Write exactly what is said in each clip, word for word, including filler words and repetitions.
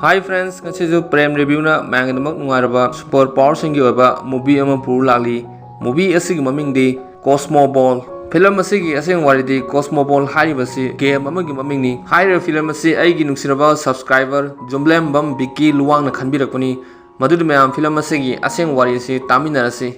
Hi friends, ꯉꯁꯤꯁꯨ ꯄ꯭ꯔꯦꯝ ꯔꯤꯚꯤꯌꯨꯅ ꯃꯌꯥꯝꯒꯤꯗꯃꯛ ꯅꯨꯡꯉꯥꯏꯔꯕ super ꯄꯥꯋꯔꯁꯤꯡꯒꯤ ꯑꯣꯏꯕ ꯃꯨꯚꯤ ꯑꯃ ꯄꯨꯔ ꯂꯥꯛꯂꯤ꯫ ꯃꯨꯚꯤ ꯑꯁꯤꯒꯤ ꯃꯃꯤꯡꯗꯤ ꯀꯣꯁꯃꯣ ꯕꯣꯜ꯫ ꯐꯤꯂꯝ ꯑꯁꯤꯒꯤ ꯑꯁꯦꯡꯕ ꯋꯥꯔꯤꯗꯤ ꯀꯣꯁꯃꯣ ꯕꯣꯜ ꯍꯥꯏꯔꯤꯕꯁꯤ ꯒꯦꯝ ꯑꯃꯒꯤ ꯃꯃꯤꯡꯅꯤ꯫ ꯍꯥꯏꯔꯤꯕ ꯐꯤꯂꯝ ꯑꯁꯤ ꯑꯩꯒꯤ ꯅꯨꯡꯁꯤꯔꯕ ꯁꯕꯁꯀ꯭ꯔꯥꯏꯕꯔ ꯖꯨꯝꯂꯦꯝꯕꯝ ꯕꯤꯛꯀꯤ ꯂꯨꯋꯥꯡꯅ ꯈꯟꯕꯤꯔꯛꯄꯅꯤ꯫ ꯃꯗꯨꯗꯤ ꯃꯌꯥꯝ, ꯐꯤꯂꯝ ꯑꯁꯤꯒꯤ ꯑꯁꯦꯡꯕ ꯋꯥꯔꯤ ꯑꯁꯤ ꯇꯥꯃꯤꯟꯅꯔꯁꯤ꯫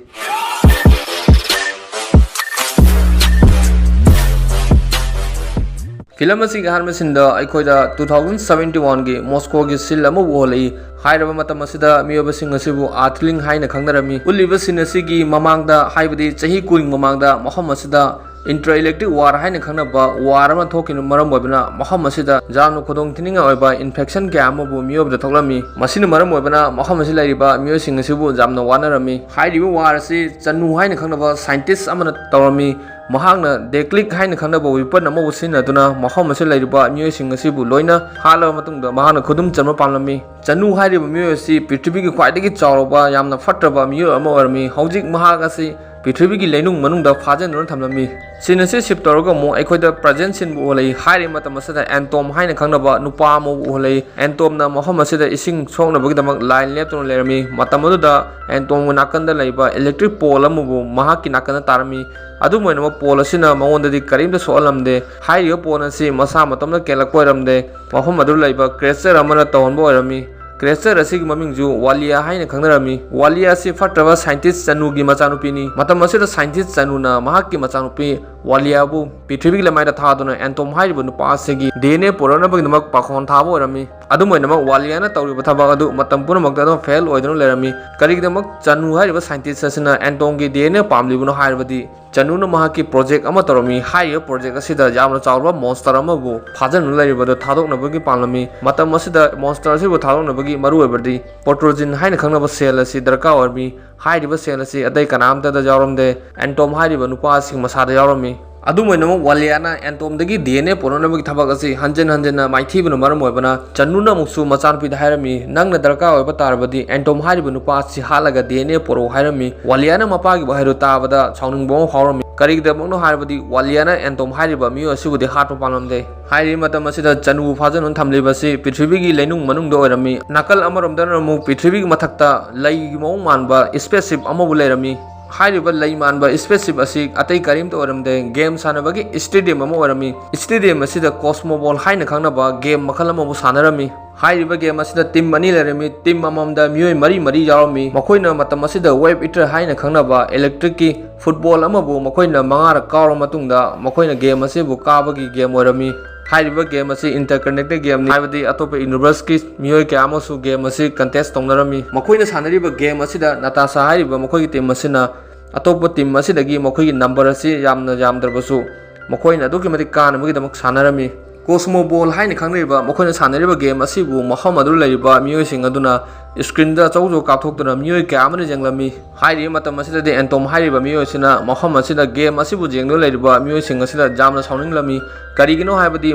ꯐꯤꯂꯝ ꯑꯁꯤꯒꯤ ꯑꯍꯥꯟꯕ ꯁꯤꯟꯗ ꯑꯩꯈꯣꯏꯗ two thousand seventy one ꯒꯤ ꯃꯣꯁꯀꯣꯒꯤ ꯁꯤꯜ ꯑꯃ ꯎꯍꯜꯂꯛꯏ꯫ ꯍꯥꯏꯔꯕ ꯃꯇꯝ ꯑꯁꯤꯗ ꯃꯤꯑꯣꯏꯕꯁꯤꯡ ꯑꯁꯤꯕꯨ ꯑꯥꯔꯊꯂꯤꯡ ꯍꯥꯏꯅ ꯈꯪꯅꯔꯝꯃꯤ꯫ ꯎꯠꯂꯤꯕ ꯁꯤꯟ ꯑꯁꯤꯒꯤ ꯃꯃꯥꯡꯗ, ꯍꯥꯏꯕꯗꯤ ꯆꯍꯤ ꯀꯨꯟꯒꯤ ꯃꯃꯥꯡꯗ, ꯃꯐꯝ ꯑꯁꯤꯗ ꯏꯟꯇꯔ ꯏꯂꯦꯛꯇ꯭ꯔꯤꯛ ꯋꯥꯔ ꯍꯥꯏꯅ ꯈꯪꯅꯕ ꯋꯥꯔ ꯑꯃ ꯊꯣꯛꯈꯤꯕꯅ ꯃꯔꯝ ꯑꯣꯏꯕꯅ ꯃꯐꯝ ꯑꯁꯤꯗ ꯌꯥꯝꯅ ꯈꯨꯗꯣꯡꯊꯤꯅꯤꯡꯉꯥꯏ ꯑꯣꯏꯕ ꯏꯟꯐꯦꯛꯁꯟ ꯀꯌꯥ ꯑꯃꯕꯨ ꯃꯤꯑꯣꯏꯕꯗ ꯊꯣꯛꯂꯝꯃꯤ꯫ ꯃꯁꯤꯅ ꯃꯔꯝ ꯑꯣꯏꯕꯅ ꯃꯐꯝ ꯑꯁꯤꯗ ꯂꯩꯔꯤꯕ ꯃꯤꯑꯣꯏꯁꯤꯡ ꯑꯁꯤꯕꯨ ꯌꯥꯝꯅ ꯋꯥꯅꯔꯝꯃꯤ꯫ ꯍꯥꯏꯔꯤꯕ ꯋꯥꯔ ꯑꯁꯤ ꯆꯅꯨ ꯍꯥꯏꯅ ꯈꯪꯅꯕ ꯁꯥꯏꯟꯇꯤꯁ ꯑꯃꯅ ꯇꯧꯔꯝꯃꯤ꯫ ꯃꯍꯥꯛꯅ ꯗꯦꯀ꯭ꯂꯤꯛ ꯍꯥꯏꯅ ꯈꯪꯅꯕ ꯋꯤꯄꯟ ꯑꯃꯕꯨ ꯁꯤꯖꯤꯟꯅꯗꯨꯅ ꯃꯐꯝ ꯑꯁꯤꯗ ꯂꯩꯔꯤꯕ ꯃꯤꯑꯣꯏꯁꯤꯡ ꯑꯁꯤꯕꯨ ꯂꯣꯏꯅ ꯍꯥꯠꯂꯕ ꯃꯇꯨꯡꯗ ꯃꯍꯥꯛꯅ ꯈꯨꯗꯨꯝ ꯆꯟꯕ ꯄꯥꯝꯂꯝꯃꯤ꯫ ꯆꯅꯨ ꯍꯥꯏꯔꯤꯕ ꯃꯤꯑꯣꯏ ꯑꯁꯤ ꯄ꯭ꯔꯤꯊꯤꯕꯤꯒꯤ ꯈ꯭ꯋꯥꯏꯗꯒꯤ ꯆꯥꯎꯔꯕ, ꯌꯥꯝꯅ ꯐꯠꯇ꯭ꯔꯕ ꯃꯤꯑꯣꯏ ꯑꯃ ꯑꯣꯏꯔꯝꯃꯤ꯫ ꯍꯧꯖꯤꯛ ꯃꯍꯥꯛ ꯑꯁꯤ ꯄ꯭ꯔꯤꯊꯤꯕꯤꯒꯤ ꯂꯩꯅꯨꯡ ꯃꯅꯨꯡꯗ ꯐꯥꯖꯤꯟꯗꯨꯅ ꯊꯝꯂꯝꯃꯤ꯫ ꯁꯤꯟ ꯑꯁꯤ ꯁꯤꯞ ꯇꯧꯔꯒ ꯑꯃꯨꯛ ꯑꯩꯈꯣꯏꯗ ꯄ꯭ꯔꯖꯦꯟ ꯁꯤꯟꯕꯨ ꯎꯍꯜꯂꯛꯏ꯫ ꯍꯥꯏꯔꯤꯕ ꯃꯇꯝ ꯑꯁꯤꯗ ꯑꯦꯟꯇꯣꯝ ꯍꯥꯏꯅ ꯈꯪꯅꯕ ꯅꯨꯄꯥ ꯑꯃꯕꯨ ꯎꯍꯜꯂꯛꯏ꯫ ꯑꯦꯟꯇꯣꯝꯅ ꯃꯐꯝ ꯑꯁꯤꯗ ꯏꯁꯤꯡ ꯁꯣꯛꯅꯕꯒꯤꯗꯃꯛ ꯂꯥꯏꯟ ꯂꯦꯞꯇꯨꯅ ꯂꯩꯔꯝꯃꯤ꯫ ꯃꯇꯝ ꯑꯗꯨꯗ ꯑꯦꯟꯇꯣꯝꯒꯤ ꯅꯥꯀꯟꯗ ꯂꯩꯕ ꯏꯂꯦꯛꯇ꯭ꯔꯤꯛ ꯄꯣꯜ ꯑꯃꯕꯨ ꯃꯍꯥꯛꯀꯤ ꯅꯥꯀꯟꯗ ꯇꯥꯔꯝꯃꯤ꯫ ꯑꯗꯨꯝ ꯑꯣꯏꯅꯃꯛ, ꯄꯣꯜ ꯑꯁꯤꯅ ꯃꯉꯣꯟꯗꯗꯤ ꯀꯔꯤꯝꯇ ꯁꯣꯛꯍꯜꯂꯝꯗꯦ꯫ ꯍꯥꯏꯔꯤꯕ ꯄꯣꯜ ꯑꯁꯤ ꯃꯁꯥ ꯃꯇꯣꯝꯇ ꯀꯦꯜꯂꯛꯄ ꯑꯣꯏꯔꯝꯗꯦ꯫ ꯃꯐꯝ ꯑꯗꯨꯗ ꯂꯩꯕ ꯀ꯭ꯔꯦꯆꯔ ꯑꯃꯅ ꯇꯧꯍꯟꯕ ꯑꯣꯏꯔꯝꯃꯤ꯫ ꯀ꯭ꯔꯦꯆꯔ ꯑꯁꯤꯒꯤ ꯃꯃꯤꯡꯁꯨ ꯋꯥꯂꯤꯌꯥ ꯍꯥꯏꯅ ꯈꯪꯅꯔꯝꯃꯤ꯫ ꯋꯥꯂꯤꯌꯥ ꯑꯁꯤ ꯐꯠꯇ꯭ꯔꯕ ꯁꯥꯏꯟꯇꯤꯁ ꯆꯅꯨꯒꯤ ꯃꯆꯥꯅꯨꯄꯤꯅꯤ꯫ ꯃꯇꯝ ꯑꯁꯤꯗ ꯁꯥꯏꯟꯇꯤꯁ ꯆꯅꯨꯅ ꯃꯍꯥꯛꯀꯤ ꯃꯆꯥꯅꯨꯄꯤ ꯋꯥꯂꯤꯌꯥꯕꯨ ꯄ꯭ꯔꯤꯊꯤꯕꯤꯒꯤ ꯂꯩꯃꯥꯏꯗ ꯊꯥꯗꯨꯅ ꯑꯦꯟꯇꯣꯝ ꯍꯥꯏꯔꯤꯕ ꯅꯨꯄꯥ ꯑꯁꯤꯒꯤ ꯗꯤ ꯑꯦꯟ ꯑꯦ ꯄꯨꯔꯛꯅꯕꯒꯤꯗꯃꯛ ꯄꯥꯈꯣꯟ ꯊꯥꯕ ꯑꯣꯏꯔꯝꯃꯤ꯫ ꯑꯗꯨꯝ ꯑꯣꯏꯅꯃꯛ, ꯋꯥꯂꯤꯌꯥꯅ ꯇꯧꯔꯤꯕ ꯊꯕꯛ ꯑꯗꯨ ꯃꯇꯝ ꯄꯨꯝꯅꯃꯛꯇ ꯑꯗꯨꯝ ꯐꯦꯜ ꯑꯣꯏꯗꯨꯅ ꯂꯩꯔꯝꯃꯤ꯫ ꯀꯔꯤꯒꯤꯗꯃꯛ ꯆꯅꯨ ꯍꯥꯏꯔꯤꯕ ꯁꯥꯏꯟꯇꯤꯁ ꯑꯁꯤꯅ ꯑꯦꯟꯇꯣꯝꯒꯤ ꯗꯤ ꯑꯦꯟ ꯑꯦ ꯄꯥꯝꯂꯤꯕꯅꯣ ꯍꯥꯏꯔꯕꯗꯤ, ꯆꯅꯨꯅ ꯃꯍꯥꯛꯀꯤ ꯄ꯭ꯔꯣꯖꯦꯛ ꯑꯃ ꯇꯧꯔꯝꯃꯤ꯫ ꯍꯥꯏꯔꯤꯕ ꯄ꯭ꯔꯣꯖꯦꯛ ꯑꯁꯤꯗ ꯌꯥꯝꯅ ꯆꯥꯎꯔꯕ ꯃꯣꯟꯁꯇꯔ ꯑꯃꯕꯨ ꯐꯥꯖꯤꯟꯗꯨꯅ ꯂꯩꯔꯤꯕ ꯑꯗꯨ ꯊꯥꯗꯣꯛꯅꯕꯒꯤ ꯄꯥꯝꯂꯝꯃꯤ꯫ ꯃꯇꯝ ꯑꯁꯤꯗ ꯃꯣꯟꯁꯇꯔ ꯑꯁꯤꯕꯨ ꯊꯥꯗꯣꯛꯅꯕꯒꯤ ꯃꯔꯨꯑꯣꯏꯕꯗꯤ ꯄ꯭ꯔꯣꯇꯣꯖꯤꯟ ꯍꯥꯏꯅ ꯈꯪꯅꯕ ꯁꯦꯜ ꯑꯁꯤ ꯗꯔꯀꯥꯔ ꯑꯣꯏꯔꯝꯃꯤ꯫ ꯍꯥꯏꯔꯤꯕ ꯁꯦꯜ ꯑꯁꯤ ꯑꯇꯩ ꯀꯅꯥꯝꯇꯗ ꯌꯥꯎꯔꯝꯗꯦ, ꯑꯦꯟꯇꯣꯝ ꯍꯥꯏꯔꯤꯕ ꯅꯨꯄꯥ ꯑꯁꯤꯒꯤ ꯃꯁꯥꯗ ꯌꯥꯎꯔꯝꯃꯤ꯫ ꯑꯗꯨꯝ ꯑꯣꯏꯅꯃꯛ ꯋꯥꯂꯤꯌꯥꯅ ꯑꯦꯟꯇꯣꯝꯗꯒꯤ ꯗꯤ ꯑꯦꯟ ꯑꯦ ꯄꯨꯔꯛꯅꯕꯒꯤ ꯊꯕꯛ ꯑꯁꯤ ꯍꯟꯖꯤꯟ ꯍꯟꯖꯤꯟꯅ ꯃꯥꯏꯊꯤꯕꯅ ꯃꯔꯝ ꯑꯣꯏꯕꯅ ꯆꯅꯨꯅ ꯑꯃꯨꯛꯁꯨ ꯃꯆꯥꯅꯨꯄꯤꯗ ꯍꯥꯏꯔꯝꯃꯤ, "ꯅꯪꯅ ꯗꯔꯀꯥꯔ ꯑꯣꯏꯕ ꯇꯥꯔꯕꯗꯤ ꯑꯦꯟꯇꯣꯝ ꯍꯥꯏꯔꯤꯕ ꯅꯨꯄꯥ ꯑꯁꯤ ꯍꯥꯠꯂꯒ ꯗꯤ ꯑꯦꯟ ꯑꯦ ꯄꯨꯔꯛꯎ" ꯍꯥꯏꯔꯝꯃꯤ꯫ ꯋꯥꯂꯤꯌꯥꯅ ꯃꯄꯥꯒꯤ ꯋꯥꯍꯩꯗꯨ ꯇꯥꯕꯗ ꯁꯥꯎꯅꯤꯡꯕ ꯑꯃ ꯐꯥꯎꯔꯝꯃꯤ꯫ ꯀꯔꯤꯒꯤꯗꯃꯛꯅꯣ ꯍꯥꯏꯔꯕꯗꯤ ꯋꯥꯂꯤꯌꯥꯅ ꯑꯦꯟꯇꯣꯝ ꯍꯥꯏꯔꯤꯕ ꯃꯤꯑꯣꯏ ꯑꯁꯤꯕꯨꯗꯤ ꯍꯥꯠꯄ ꯄꯥꯝꯂꯝꯗꯦ꯫ ꯍꯥꯏꯔꯤꯕ ꯃꯇꯝ ꯑꯁꯤꯗ ꯆꯅꯨꯕꯨ ꯐꯥꯖꯤꯟꯗꯨꯅ ꯊꯝꯂꯤꯕ ꯑꯁꯤ ꯄ꯭ꯔꯤꯊꯤꯕꯤꯒꯤ ꯂꯩꯅꯨꯡ ꯃꯅꯨꯡꯗ ꯑꯣꯏꯔꯝꯃꯤ꯫ ꯅꯥꯀꯜ ꯑꯃꯔꯣꯝꯗꯅ ꯑꯃꯨꯛ ꯄ꯭ꯔꯤꯊꯤꯕꯤꯒꯤ ꯃꯊꯛꯇ ꯂꯩꯒꯤ ꯃꯑꯣꯡ ꯃꯥꯟꯕ ꯁ꯭ꯄꯦꯁ ꯁꯤꯞ ꯑꯃꯕꯨ ꯂꯩꯔꯝꯃꯤ꯫ ꯍꯥꯏꯔꯤꯕ ꯂꯩ ꯃꯥꯟꯕ ꯁ꯭ꯄꯦꯁ ꯁꯤꯞ ꯑꯁꯤ ꯑꯇꯩ ꯀꯔꯤꯝꯇ ꯑꯣꯏꯔꯝꯗꯦ, ꯒꯦꯝ ꯁꯥꯟꯅꯕꯒꯤ ꯁ꯭ꯇꯦꯗꯤꯌꯝ ꯑꯃ ꯑꯣꯏꯔꯝꯃꯤ꯫ ꯁ꯭ꯇꯦꯗꯤꯌꯝ ꯑꯁꯤꯗ ꯀꯣꯁꯃꯣꯕꯣꯜ ꯍꯥꯏꯅ ꯈꯪꯅꯕ ꯒꯦꯝ ꯃꯈꯜ ꯑꯃꯕꯨ ꯁꯥꯟꯅꯔꯝꯃꯤ꯫ ꯍꯥꯏꯔꯤꯕ ꯒꯦꯝ ꯑꯁꯤꯗ ꯇꯤꯝ ꯑꯅꯤ ꯂꯩꯔꯝꯃꯤ꯫ ꯇꯤꯝ ꯑꯃꯃꯝꯗ ꯃꯤꯑꯣꯏ ꯃꯔꯤ ꯃꯔꯤ ꯌꯥꯎꯔꯝꯃꯤ꯫ ꯃꯈꯣꯏꯅ ꯃꯇꯝ ꯑꯁꯤꯗ ꯋꯦꯕ ꯏꯇꯔ ꯍꯥꯏꯅ ꯈꯪꯅꯕ ꯏꯂꯦꯛꯇ꯭ꯔꯤꯛꯀꯤ ꯐꯨꯠꯕꯣꯜ ꯑꯃꯕꯨ ꯃꯈꯣꯏꯅ ꯃꯉꯥꯔꯛ ꯀꯥꯎꯔꯕ ꯃꯇꯨꯡꯗ ꯃꯈꯣꯏꯅ ꯒꯦꯝ ꯑꯁꯤꯕꯨ ꯀꯥꯕꯒꯤ ꯒꯦꯝ ꯑꯣꯏꯔꯝꯃꯤ꯫ ꯍꯥꯏꯔꯤꯕ ꯒꯦꯝ ꯑꯁꯤ ꯏꯟꯇꯔꯀꯅꯦꯛꯇꯦꯗ ꯒꯦꯝꯅꯤ, ꯍꯥꯏꯕꯗꯤ ꯑꯇꯣꯞꯄ ꯌꯨꯅꯤꯚꯔꯁꯀꯤ ꯃꯤꯑꯣꯏ ꯀꯌꯥ ꯑꯃꯁꯨ ꯒꯦꯝ ꯑꯁꯤ ꯀꯟꯇꯦꯁ ꯇꯧꯅꯔꯝꯃꯤ꯫ ꯃꯈꯣꯏꯅ ꯁꯥꯟꯅꯔꯤꯕ ꯒꯦꯝ ꯑꯁꯤꯗ ꯅꯇꯥꯁꯥ ꯍꯥꯏꯔꯤꯕ ꯃꯈꯣꯏꯒꯤ ꯇꯤꯝ ꯑꯁꯤꯅ ꯑꯇꯣꯞꯄ ꯇꯤꯝ ꯑꯁꯤꯗꯒꯤ ꯃꯈꯣꯏꯒꯤ ꯅꯝꯕꯔ ꯑꯁꯤ ꯌꯥꯝꯅ ꯌꯥꯝꯗ꯭ꯔꯕꯁꯨ ꯃꯈꯣꯏꯅ ꯑꯗꯨꯛꯀꯤ ꯃꯇꯤꯛ ꯀꯥꯅꯕꯒꯤꯗꯃꯛ ꯁꯥꯟꯅꯔꯝꯃꯤ꯫ ꯀꯣꯁꯃꯣꯕꯣꯜ ꯍꯥꯏꯅ ꯈꯪꯅꯔꯤꯕ ꯃꯈꯣꯏꯅ ꯁꯥꯟꯅꯔꯤꯕ ꯒꯦꯝ ꯑꯁꯤꯕꯨ ꯃꯐꯝ ꯑꯗꯨꯗ ꯂꯩꯔꯤꯕ ꯃꯤꯑꯣꯏꯁꯤꯡ ꯑꯗꯨꯅ ꯁ꯭ꯀ꯭ꯔꯤꯟꯗ ꯑꯆꯧ ꯑꯆꯧ ꯀꯥꯞꯊꯣꯛꯇꯨꯅ ꯃꯤꯑꯣꯏ ꯀꯌꯥ ꯑꯃꯅ ꯌꯦꯡꯂꯝꯃꯤ꯫ ꯍꯥꯏꯔꯤꯕ ꯃꯇꯝ ꯑꯁꯤꯗꯗꯤ ꯑꯦꯟꯇꯣꯝ ꯍꯥꯏꯔꯤꯕ ꯃꯤꯑꯣꯏ ꯑꯁꯤꯅ ꯃꯐꯝ ꯑꯁꯤꯗ ꯒꯦꯝ ꯑꯁꯤꯕꯨ ꯌꯦꯡꯗꯨꯅ ꯂꯩꯔꯤꯕ ꯃꯤꯑꯣꯏꯁꯤꯡ ꯑꯁꯤꯗ ꯌꯥꯝꯅ ꯁꯥꯎꯅꯤꯡꯂꯝꯃꯤ꯫ ꯀꯔꯤꯒꯤꯅꯣ ꯍꯥꯏꯕꯗꯤ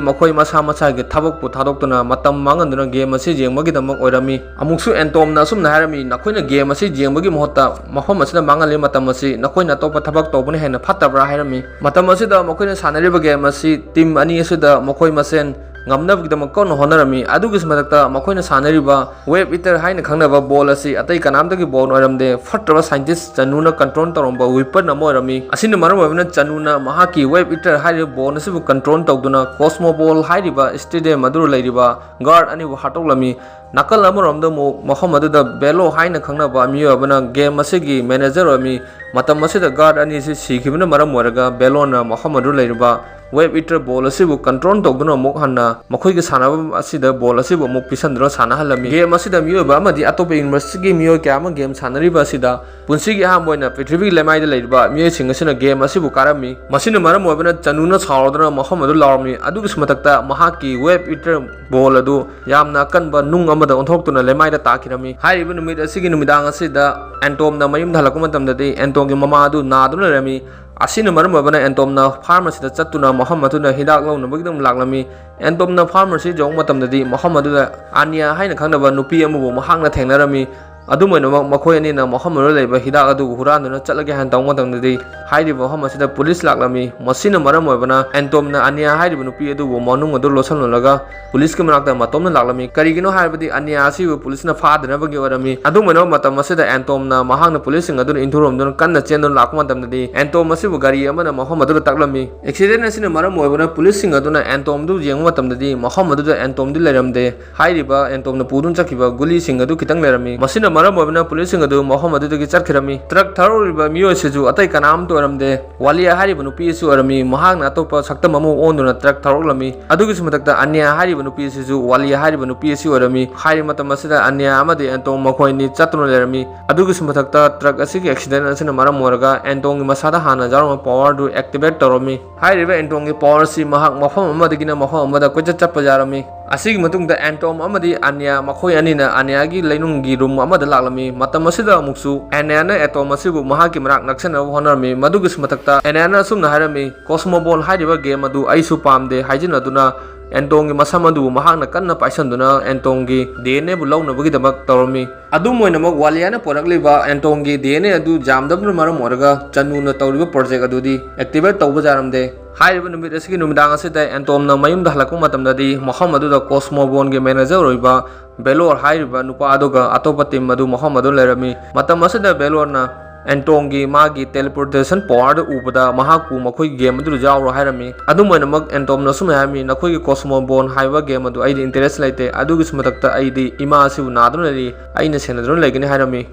ꯃꯈꯣꯏ ꯃꯁꯥ ꯃꯁꯥꯒꯤ ꯊꯕꯛꯄꯨ ꯊꯥꯗꯣꯛꯇꯨꯅ ꯃꯇꯝ ꯃꯥꯡꯍꯟꯗꯨꯅ ꯒꯦꯝ ꯑꯁꯤ ꯌꯦꯡꯕꯒꯤꯗꯃꯛ ꯑꯣꯏꯔꯝꯃꯤ꯫ ꯑꯃꯨꯛꯁꯨ ꯑꯦꯟꯇꯣꯝꯅ ꯑꯁꯨꯝꯅ ꯍꯥꯏꯔꯝꯃꯤ, "ꯅꯈꯣꯏꯅ ꯒꯦꯝ ꯑꯁꯤ ꯌꯦꯡꯕꯒꯤ ꯃꯍꯨꯠꯇ ꯃꯐꯝ ꯑꯁꯤꯗ ꯃꯥꯡꯍꯜꯂꯤ ꯃꯇꯝ ꯑꯁꯤ ꯅꯈꯣꯏꯅ ꯑꯇꯣꯞꯄ ꯊꯕꯛ ꯇꯧꯕꯅ ꯍꯦꯟꯅ ꯐꯠꯇꯕ꯭ꯔꯥ?" ꯍꯥꯏꯔꯝꯃꯤ꯫ ꯃꯇꯝ ꯑꯁꯤꯗ ꯃꯈꯣꯏꯅ ꯁꯥꯟꯅꯔꯤꯕ ꯒꯦꯝ ꯑꯁꯤ ꯇꯤꯝ ꯑꯅꯤ ꯑꯁꯤꯗ ꯃꯈꯣꯏ ꯃꯁꯦꯟ ꯉꯝꯅꯕꯒꯤꯗꯃꯛ ꯀꯟꯅ ꯍꯣꯠꯅꯔꯝꯃꯤ꯫ ꯑꯗꯨꯒꯤꯁꯨ ꯃꯊꯛꯇ ꯃꯈꯣꯏꯅ ꯁꯥꯟꯅꯔꯤꯕ ꯋꯦꯕ ꯏꯇꯔ ꯍꯥꯏꯅ ꯈꯪꯅꯕ ꯕꯣꯜ ꯑꯁꯤ ꯑꯇꯩ ꯀꯅꯥꯝꯇꯒꯤ ꯕꯣꯜ ꯑꯣꯏꯔꯝꯗꯦ, ꯐꯠꯇ꯭ꯔꯕ ꯁꯥꯏꯟꯇꯤꯁ ꯆꯅꯨꯅ ꯀꯟꯇ꯭ꯔꯣꯜ ꯇꯧꯔꯝꯕ ꯋꯤꯄꯟ ꯑꯃ ꯑꯣꯏꯔꯝꯃꯤ꯫ ꯑꯁꯤꯅ ꯃꯔꯝ ꯑꯣꯏꯕꯅ ꯆꯅꯨꯅ ꯃꯍꯥꯛꯀꯤ ꯋꯦꯕ ꯏꯇꯔ ꯍꯥꯏꯔꯤꯕ ꯕꯣꯜ ꯑꯁꯤꯕꯨ ꯀꯟꯇ꯭ꯔꯣꯜ ꯇꯧꯗꯨꯅ ꯀꯣꯁꯃꯣꯕꯣꯜ ꯍꯥꯏꯔꯤꯕ ꯁ꯭ꯇꯦꯗꯤꯌꯝ ꯑꯗꯨꯗ ꯂꯩꯔꯤꯕ ꯒꯥꯔꯗ ꯑꯅꯤꯕꯨ ꯍꯥꯠꯇꯣꯛꯂꯝꯃꯤ꯫ ꯅꯥꯀꯜ ꯑꯃꯔꯣꯝꯗ ꯑꯃꯨꯛ ꯃꯐꯝ ꯑꯗꯨꯗ ꯕꯦꯂꯣ ꯍꯥꯏꯅ ꯈꯪꯅꯕ ꯃꯤꯑꯣꯏ ꯑꯃꯅ ꯒꯦꯝ ꯑꯁꯤꯒꯤ ꯃꯦꯅꯦꯖꯔ ꯑꯣꯏꯔꯝꯃꯤ꯫ ꯃꯇꯝ ꯑꯁꯤꯗ ꯒꯥꯔꯗ ꯑꯅꯤ ꯑꯁꯤ ꯁꯤꯈꯤꯕꯅ ꯃꯔꯝ ꯑꯣꯏꯔꯒ ꯕꯦꯂꯣꯅ ꯃꯐꯝ ꯑꯗꯨꯗ ꯂꯩꯔꯤꯕ ꯋꯦꯕ ꯏꯇꯔ ꯕꯣꯜ ꯑꯁꯤꯕꯨ ꯀꯟꯇ꯭ꯔꯣꯜ ꯇꯧꯗꯨꯅ ꯑꯃꯨꯛ ꯍꯟꯅ ꯃꯈꯣꯏꯒꯤ ꯁꯥꯟꯅꯐꯝ ꯑꯁꯤꯗ ꯕꯣꯜ ꯑꯁꯤꯕꯨ ꯑꯃꯨꯛ ꯄꯤꯁꯟꯗꯨꯅ ꯁꯥꯟꯅꯍꯜꯂꯝꯃꯤ꯫ ꯒꯦꯝ ꯑꯁꯤꯗ ꯃꯤꯑꯣꯏꯕ ꯑꯃꯗꯤ ꯑꯇꯣꯞꯄ ꯌꯨꯅꯤꯚꯔꯁꯀꯤ ꯃꯤꯑꯣꯏ ꯀꯌꯥ ꯑꯃ ꯒꯦꯝ ꯁꯥꯟꯅꯔꯤꯕ ꯑꯁꯤꯗ ꯄꯨꯟꯁꯤꯒꯤ ꯑꯍꯥꯟꯕ ꯑꯣꯏꯅ ꯄ꯭ꯔꯤꯊꯤꯕꯤꯒꯤ ꯂꯩꯃꯥꯏꯗ ꯂꯩꯔꯤꯕ ꯃꯤꯑꯣꯏꯁꯤꯡ ꯑꯁꯤꯅ ꯒꯦꯝ ꯑꯁꯤꯕꯨ ꯀꯥꯔꯝꯃꯤ꯫ ꯃꯁꯤꯅ ꯃꯔꯝ ꯑꯣꯏꯕꯅ ꯆꯅꯨꯅ ꯁꯥꯎꯔꯗꯨꯅ ꯃꯐꯝ ꯑꯗꯨ ꯂꯥꯎꯔꯝꯃꯤ꯫ ꯑꯗꯨꯒꯤꯁꯨ ꯃꯊꯛꯇ ꯃꯍꯥꯛꯀꯤ ꯋꯦꯕ ꯏꯇꯔ ꯕꯣꯜ ꯑꯗꯨ ꯌꯥꯝꯅ ꯑꯀꯟꯕ ꯅꯨꯡ ꯑꯃꯗ ꯑꯣꯟꯊꯣꯛꯇꯨꯅ ꯂꯩꯃꯥꯏꯗ ꯇꯥꯈꯤꯔꯝꯃꯤ꯫ ꯍꯥꯏꯔꯤꯕ ꯅꯨꯃꯤꯠ ꯑꯁꯤꯒꯤ ꯅꯨꯃꯤꯗꯥꯡ ꯑꯁꯤꯗ ꯑꯦꯟꯇꯣꯝꯅ ꯃꯌꯨꯝꯗ ꯍꯜꯂꯛꯄ ꯃꯇꯝꯗꯗꯤ ꯑꯦꯟꯇꯣꯝꯒꯤ ꯃꯃꯥ ꯑꯗꯨ ꯅꯥꯗꯨꯅ ꯂꯩꯔꯝꯃꯤ꯫ ꯑꯁꯤꯅ ꯃꯔꯝ ꯑꯣꯏꯕꯅ ꯑꯦꯟꯇꯣꯝꯅ ꯐꯥꯔꯝ ꯑꯁꯤꯗ ꯆꯠꯇꯨꯅ ꯃꯐꯝ ꯑꯗꯨꯗ ꯍꯤꯗꯥꯛ ꯂꯧꯅꯕꯒꯤꯗꯃꯛ ꯂꯥꯛꯂꯝꯃꯤ꯫ ꯑꯦꯟꯇꯣꯝꯅ ꯐꯥꯔꯝ ꯑꯁꯤ ꯌꯧꯕ ꯃꯇꯝꯗꯗꯤ ꯃꯐꯝ ꯑꯗꯨꯗ ꯑꯅꯤꯌꯥ ꯍꯥꯏꯅ ꯈꯪꯅꯕ ꯅꯨꯄꯤ ꯑꯃꯕꯨ ꯃꯍꯥꯛꯅ ꯊꯦꯡꯅꯔꯝꯃꯤ꯫ ꯑꯗꯨꯝ ꯑꯣꯏꯅꯃꯛ, ꯃꯈꯣꯏ ꯑꯅꯤꯅ ꯃꯐꯝ ꯑꯗꯨꯗ ꯂꯩꯕ ꯍꯤꯗꯥꯛ ꯑꯗꯨ ꯍꯨꯔꯥꯟꯗꯨꯅ ꯆꯠꯂꯒꯦ ꯍꯥꯏꯅ ꯇꯧꯕ ꯃꯇꯝꯗꯗꯤ, ꯍꯥꯏꯔꯤꯕ ꯃꯐꯝ ꯑꯁꯤꯗ ꯄꯨꯂꯤꯁ ꯂꯥꯛꯂꯝꯃꯤ꯫ ꯃꯁꯤꯅ ꯃꯔꯝ ꯑꯣꯏꯕꯅ ꯑꯦꯟꯇꯣꯝꯅ ꯑꯅꯤꯌꯥ ꯍꯥꯏꯔꯤꯕ ꯅꯨꯄꯤ ꯑꯗꯨꯕꯨ ꯃꯅꯨꯡ ꯑꯗꯨ ꯂꯣꯠꯁꯤꯜꯍꯜꯂꯒ ꯄꯨꯂꯤꯁꯀꯤ ꯃꯅꯥꯛꯇ ꯃꯇꯣꯝꯅ ꯂꯥꯛꯂꯝꯃꯤ꯫ ꯀꯔꯤꯒꯤꯅꯣ ꯍꯥꯏꯔꯕꯗꯤ ꯑꯅꯤꯌꯥ ꯑꯁꯤꯕꯨ ꯄꯨꯂꯤꯁꯅ ꯐꯥꯗꯅꯕꯒꯤ ꯑꯣꯏꯔꯝꯃꯤ꯫ ꯑꯗꯨꯝ ꯑꯣꯏꯅꯃꯛ, ꯃꯇꯝ ꯑꯁꯤꯗ ꯑꯦꯟꯇꯣꯝꯅ ꯃꯍꯥꯛꯅ ꯄꯨꯂꯤꯁꯁꯤꯡ ꯑꯗꯨꯅ ꯏꯟꯊꯨꯔꯣꯝꯗꯨꯅ ꯀꯟꯅ ꯆꯦꯟꯗꯨꯅ ꯂꯥꯛꯄ ꯃꯇꯝꯗꯗꯤ, ꯑꯦꯟꯇꯣꯝ ꯑꯁꯤꯕꯨ ꯒꯥꯔꯤ ꯑꯃꯅ ꯃꯐꯝ ꯑꯗꯨꯗ ꯇꯛꯂꯝꯃꯤ꯫ ꯑꯦꯛꯁꯤꯗꯦꯟ ꯑꯁꯤꯅ ꯃꯔꯝ ꯑꯣꯏꯕꯅ ꯄꯨꯂꯤꯁꯁꯤꯡ ꯑꯗꯨꯅ ꯑꯦꯟꯇꯣꯝꯗꯨ ꯌꯦꯡꯕ ꯃꯇꯝꯗꯗꯤ, ꯃꯐꯝ ꯑꯗꯨꯗ ꯑꯦꯟꯇꯣꯝꯗꯤ ꯂꯩꯔꯝꯗꯦ꯫ ꯍꯥꯏꯔꯤꯕ ꯑꯦꯟꯇꯣꯝꯅ ꯄꯨꯗꯨꯅ ꯆꯠꯈꯤꯕ ꯒꯨꯂꯤꯁꯤꯡ ꯑꯗꯨ ꯈꯤꯇꯪ ꯂꯩꯔꯝꯃꯤ꯫ ꯃꯁꯤꯅ ꯃꯔꯝ ꯑꯣꯏꯕꯅ ꯄꯨꯂꯤꯁꯁꯤꯡ ꯑꯗꯨ ꯃꯐꯝ ꯑꯗꯨꯗꯒꯤ ꯆꯠꯈꯤꯔꯝꯃꯤ꯫ ꯇ꯭ꯔꯛ ꯊꯧꯔꯛꯂꯤꯕ ꯃꯤꯑꯣꯏ ꯑꯁꯤꯁꯨ ꯑꯇꯩ ꯀꯅꯥꯝꯇ ꯑꯣꯏꯔꯝꯗꯦ꯫ ꯋꯥꯂꯤꯌꯥ ꯍꯥꯏꯔꯤꯕ ꯅꯨꯄꯤ ꯑꯁꯤ ꯑꯣꯏꯔꯝꯃꯤ꯫ ꯃꯍꯥꯛꯅ ꯑꯇꯣꯞꯄ ꯁꯛꯇꯝ ꯑꯃ ꯑꯣꯟꯗꯨꯅ ꯇ꯭ꯔꯛ ꯊꯧꯔꯛꯂꯝꯃꯤ꯫ ꯑꯗꯨꯒꯤꯁꯨ ꯃꯊꯛꯇ ꯑꯅꯤꯌꯥ ꯍꯥꯏꯔꯤꯕ ꯅꯨꯄꯤ ꯑꯁꯤꯁꯨ ꯋꯥꯂꯤꯌꯥ ꯍꯥꯏꯔꯤꯕ ꯅꯨꯄꯤ ꯑꯁꯤ ꯑꯣꯏꯔꯝꯃꯤ꯫ ꯍꯥꯏꯔꯤꯕ ꯃꯇꯝ ꯑꯁꯤꯗ ꯑꯅꯤꯌꯥ ꯑꯃꯗꯤ ꯑꯦꯟꯇꯣꯝ ꯃꯈꯣꯏ ꯑꯅꯤ ꯆꯠꯇꯨꯅ ꯂꯩꯔꯝꯃꯤ꯫ ꯑꯗꯨꯒꯤꯁꯨ ꯃꯊꯛꯇ ꯇ꯭ꯔꯛ ꯑꯁꯤꯒꯤ ꯑꯦꯛꯁꯤꯗꯦꯟ ꯑꯁꯤꯅ ꯃꯔꯝ ꯑꯣꯏꯔꯒ ꯑꯦꯟꯇꯣꯝꯒꯤ ꯃꯁꯥꯗ ꯍꯥꯟꯅ ꯌꯥꯎꯔꯝꯕ ꯄꯋꯥꯔꯗꯨ ꯑꯦꯛꯇꯤꯚꯦꯠ ꯇꯧꯔꯝꯃꯤ꯫ ꯍꯥꯏꯔꯤꯕ ꯑꯦꯟꯇꯣꯝꯒꯤ ꯄꯋꯥꯔ ꯑꯁꯤ ꯃꯍꯥꯛ ꯃꯐꯝ ꯑꯃꯗꯒꯤꯅ ꯃꯐꯝ ꯑꯃꯗ ꯀꯣꯏꯆꯠ ꯆꯠꯄ ꯌꯥꯔꯝꯃꯤ꯫ ꯑꯁꯤꯒꯤ ꯃꯇꯨꯡꯗ ꯑꯦꯟꯇꯣꯝ ꯑꯃꯗꯤ ꯑꯅꯤꯌꯥ ꯃꯈꯣꯏ ꯑꯅꯤꯅ ꯑꯅꯤꯌꯥꯒꯤ ꯂꯩꯅꯨꯡꯒꯤ ꯔꯨꯝ ꯑꯃꯗ ꯂꯥꯛꯂꯝꯃꯤ꯫ ꯃꯇꯝ ꯑꯁꯤꯗ ꯑꯃꯨꯛꯁꯨ ꯑꯅꯤꯌꯥꯅ ꯑꯦꯟꯇꯣꯝ ꯑꯁꯤꯕꯨ ꯃꯍꯥꯛꯀꯤ ꯃꯅꯥꯛ ꯅꯛꯁꯟꯅꯕ ꯍꯣꯠꯅꯔꯝꯃꯤ꯫ ꯃꯗꯨꯒꯤꯁꯨ ꯃꯊꯛꯇ ꯑꯅꯤꯌꯥꯅ ꯑꯁꯨꯝꯅ ꯍꯥꯏꯔꯝꯃꯤ, "ꯀꯣꯁꯃꯣꯕꯣꯜ ꯍꯥꯏꯔꯤꯕ ꯒꯦꯝ ꯑꯗꯨ ꯑꯩꯁꯨ ꯄꯥꯝꯗꯦ" ꯍꯥꯏꯖꯤꯟꯅꯗꯨꯅ ꯑꯦꯟꯇꯣꯝꯒꯤ ꯃꯁꯝ ꯑꯗꯨꯕꯨ ꯃꯍꯥꯛꯅ ꯀꯟꯅ ꯄꯥꯏꯁꯟꯗꯨꯅ ꯑꯦꯟꯇꯣꯝꯒꯤ ꯗꯤ ꯑꯦꯟ ꯑꯦꯕꯨ ꯂꯧꯅꯕꯒꯤꯗꯃꯛ ꯇꯧꯔꯝꯃꯤ꯫ ꯑꯗꯨꯝ ꯑꯣꯏꯅꯃꯛ, ꯋꯥꯂꯤꯌꯥꯅ ꯄꯨꯔꯛꯂꯤꯕ ꯑꯦꯟꯇꯣꯝꯒꯤ ꯗꯤ ꯑꯦꯟ ꯑꯦ ꯑꯗꯨ ꯌꯥꯝꯗꯕꯅ ꯃꯔꯝ ꯑꯣꯏꯔꯒ ꯆꯅꯨꯅ ꯇꯧꯔꯤꯕ ꯄ꯭ꯔꯣꯖꯦꯛ ꯑꯗꯨꯗꯤ ꯑꯦꯛꯇꯤꯚꯦꯠ ꯇꯧꯕ ꯌꯥꯔꯝꯗꯦ꯫ ꯍꯥꯏꯔꯤꯕ ꯅꯨꯃꯤꯠ ꯑꯁꯤꯒꯤ ꯅꯨꯃꯤꯗꯥꯡ ꯑꯁꯤꯗ ꯑꯦꯟꯇꯣꯝꯅ ꯃꯌꯨꯝꯗ ꯍꯜꯂꯛꯄ ꯃꯇꯝꯗꯗꯤ, ꯃꯐꯝ ꯑꯗꯨꯗ ꯀꯣꯁꯃꯣꯕꯣꯟꯒꯤ ꯃꯦꯅꯦꯖꯔ ꯑꯣꯏꯕ ꯕꯦꯂꯣꯔ ꯍꯥꯏꯔꯤꯕ ꯅꯨꯄꯥ ꯑꯗꯨꯒ ꯑꯇꯣꯞꯄ ꯇꯤꯝ ꯑꯗꯨ ꯃꯐꯝ ꯑꯗꯨ ꯂꯩꯔꯝꯃꯤ꯫ ꯃꯇꯝ ꯑꯁꯤꯗ ꯕꯦꯂꯣꯔꯅ ꯑꯦꯟꯇꯣꯝꯒꯤ ꯃꯥꯒꯤ ꯇꯦꯂꯤꯄꯣꯔꯇꯦꯁꯟ ꯄꯋꯥꯔꯗ ꯎꯕꯗ ꯃꯍꯥꯛꯄꯨ ꯃꯈꯣꯏꯒꯤ ꯒꯦꯝ ꯑꯗꯨꯗ ꯌꯥꯎꯔꯣ ꯍꯥꯏꯔꯝꯃꯤ꯫ ꯑꯗꯨꯝ ꯑꯣꯏꯅꯃꯛ, ꯑꯦꯟꯇꯣꯝꯅ ꯑꯁꯨꯝꯅ ꯍꯥꯏꯔꯝꯃꯤ, "ꯅꯈꯣꯏꯒꯤ ꯀꯣꯁꯃꯣꯕꯣꯟ ꯍꯥꯏꯕ ꯒꯦꯝ ꯑꯗꯨ ꯑꯩꯗꯤ ꯏꯟꯇꯔꯦꯁ ꯂꯩꯇꯦ꯫ ꯑꯗꯨꯒꯤꯁꯨ ꯃꯊꯛꯇ ꯑꯩꯗꯤ ꯏꯃꯥ ꯑꯁꯤꯕꯨ ꯅꯥꯗꯨꯅ ꯂꯩꯔꯤ, ꯑꯩꯅ ꯁꯦꯟꯅꯗꯨꯅ ꯂꯩꯒꯅꯤ" ꯍꯥꯏꯔꯝꯃꯤ꯫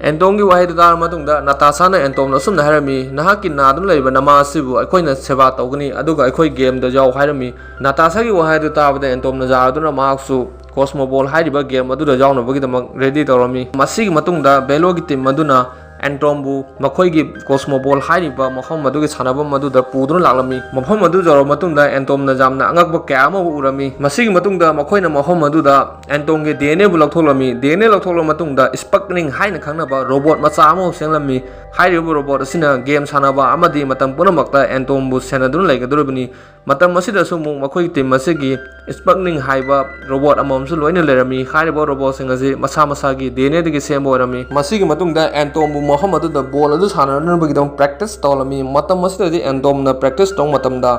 ꯑꯦꯟꯇꯣꯝꯒꯤ ꯋꯥꯍꯩꯗꯨ ꯇꯥꯔꯕ ꯃꯇꯨꯡꯗ ꯅꯥꯇꯥꯁꯥꯅ ꯑꯦꯟꯇꯣꯝꯗ ꯑꯁꯨꯝꯅ ꯍꯥꯏꯔꯝꯃꯤ, "ꯅꯍꯥꯛꯀꯤ ꯅꯥꯗꯨꯅ ꯂꯩꯕ ꯅꯃꯥ ꯑꯁꯤꯕꯨ ꯑꯩꯈꯣꯏꯅ ꯁꯦꯕꯥ ꯇꯧꯒꯅꯤ, ꯑꯗꯨꯒ ꯑꯩꯈꯣꯏ ꯒꯦꯝꯗ ꯌꯥꯎ" ꯍꯥꯏꯔꯝꯃꯤ꯫ ꯅꯥꯇꯥꯁꯥꯒꯤ ꯋꯥꯍꯩꯗꯨ ꯇꯥꯕꯗ ꯑꯦꯟꯇꯣꯝꯅ ꯌꯥꯔꯗꯨꯅ ꯃꯍꯥꯛꯁꯨ ꯀꯣꯁꯃꯣꯕꯣꯜ ꯍꯥꯏꯔꯤꯕ ꯒꯦꯝ ꯑꯗꯨꯗ ꯌꯥꯎꯅꯕꯒꯤꯗꯃꯛ ꯔꯦꯗꯤ ꯇꯧꯔꯝꯃꯤ꯫ ꯃꯁꯤꯒꯤ ꯃꯇꯨꯡꯗ ꯕꯦꯂꯣꯒꯤ ꯇꯤꯝ ꯑꯗꯨꯅ ꯑꯦꯟꯇꯣꯝꯕꯨ ꯃꯈꯣꯏꯒꯤ ꯀꯣꯁꯃꯣꯕꯣꯜ ꯍꯥꯏꯔꯤꯕ ꯃꯐꯝ ꯑꯗꯨꯒꯤ ꯁꯥꯟꯅꯐꯝ ꯑꯗꯨꯗ ꯄꯨꯗꯨꯅ ꯂꯥꯛꯂꯝꯃꯤ꯫ ꯃꯐꯝ ꯑꯗꯨ ꯌꯧꯔꯕ ꯃꯇꯨꯡꯗ ꯑꯦꯟꯇꯣꯝꯅ ꯌꯥꯝꯅ ꯑꯉꯛꯄ ꯀꯌꯥ ꯑꯃꯕꯨ ꯎꯔꯝꯃꯤ꯫ ꯃꯁꯤꯒꯤ ꯃꯇꯨꯡꯗ ꯃꯈꯣꯏꯅ ꯃꯐꯝ ꯑꯗꯨꯗ ꯑꯦꯟꯇꯣꯝꯒꯤ D N ꯑꯦꯕꯨ ꯂꯧꯊꯣꯛꯂꯝꯃꯤ꯫ D N A ꯂꯧꯊꯣꯛꯂꯕ ꯃꯇꯨꯡꯗ ꯁ꯭ꯄꯛꯅꯤꯡ ꯍꯥꯏꯅ ꯈꯪꯅꯕ ꯔꯣꯕꯣꯠ ꯃꯆꯥ ꯑꯃꯕꯨ ꯁꯦꯝꯂꯝꯃꯤ꯫ ꯍꯥꯏꯔꯤꯕ ꯔꯣꯕꯣꯠ ꯑꯁꯤꯅ ꯒꯦꯝ ꯁꯥꯟꯅꯕ ꯑꯃꯗꯤ ꯃꯇꯝ ꯄꯨꯝꯅꯃꯛꯇ ꯑꯦꯟꯇꯣꯝꯕꯨ ꯁꯦꯟꯅꯗꯨꯅ ꯂꯩꯒꯗꯧꯔꯤꯕꯅꯤ꯫ ꯃꯇꯝ ꯑꯁꯤꯗꯁꯨ ꯑꯃꯨꯛ ꯃꯈꯣꯏꯒꯤ ꯇꯤꯝ ꯑꯁꯤꯒꯤ ꯁ꯭ꯄꯛꯅꯤꯡ ꯍꯥꯏꯕ ꯔꯣꯕꯣꯠ ꯑꯃꯃꯝꯁꯨ ꯂꯣꯏꯅ ꯂꯩꯔꯝꯃꯤ꯫ ꯍꯥꯏꯔꯤꯕ ꯔꯣꯕꯣꯠꯁꯤꯡ ꯑꯁꯤ ꯃꯁꯥ ꯃꯁꯥꯒꯤ ꯗꯤ ꯑꯦꯟ ꯑꯦꯗꯒꯤ ꯁꯦꯝꯕ ꯑꯣꯏꯔꯝꯃꯤ꯫ ꯃꯁꯤꯒꯤ ꯃꯇꯨꯡꯗ ꯑꯦꯟꯇꯣꯝꯕꯨ ꯃꯐꯝ ꯑꯗꯨꯗ ꯕꯣꯜ ꯑꯗꯨ ꯁꯥꯟꯅꯅꯕꯒꯤꯗꯃꯛ ꯄ꯭ꯔꯦꯛꯇꯤꯁ ꯇꯧꯍꯜꯂꯝꯃꯤ꯫ ꯃꯇꯝ ꯑꯁꯤꯗꯗꯤ ꯑꯦꯟꯇꯣꯝꯅ ꯄ꯭ꯔꯦꯛꯇꯤꯁ ꯇꯧꯕ ꯃꯇꯝꯗ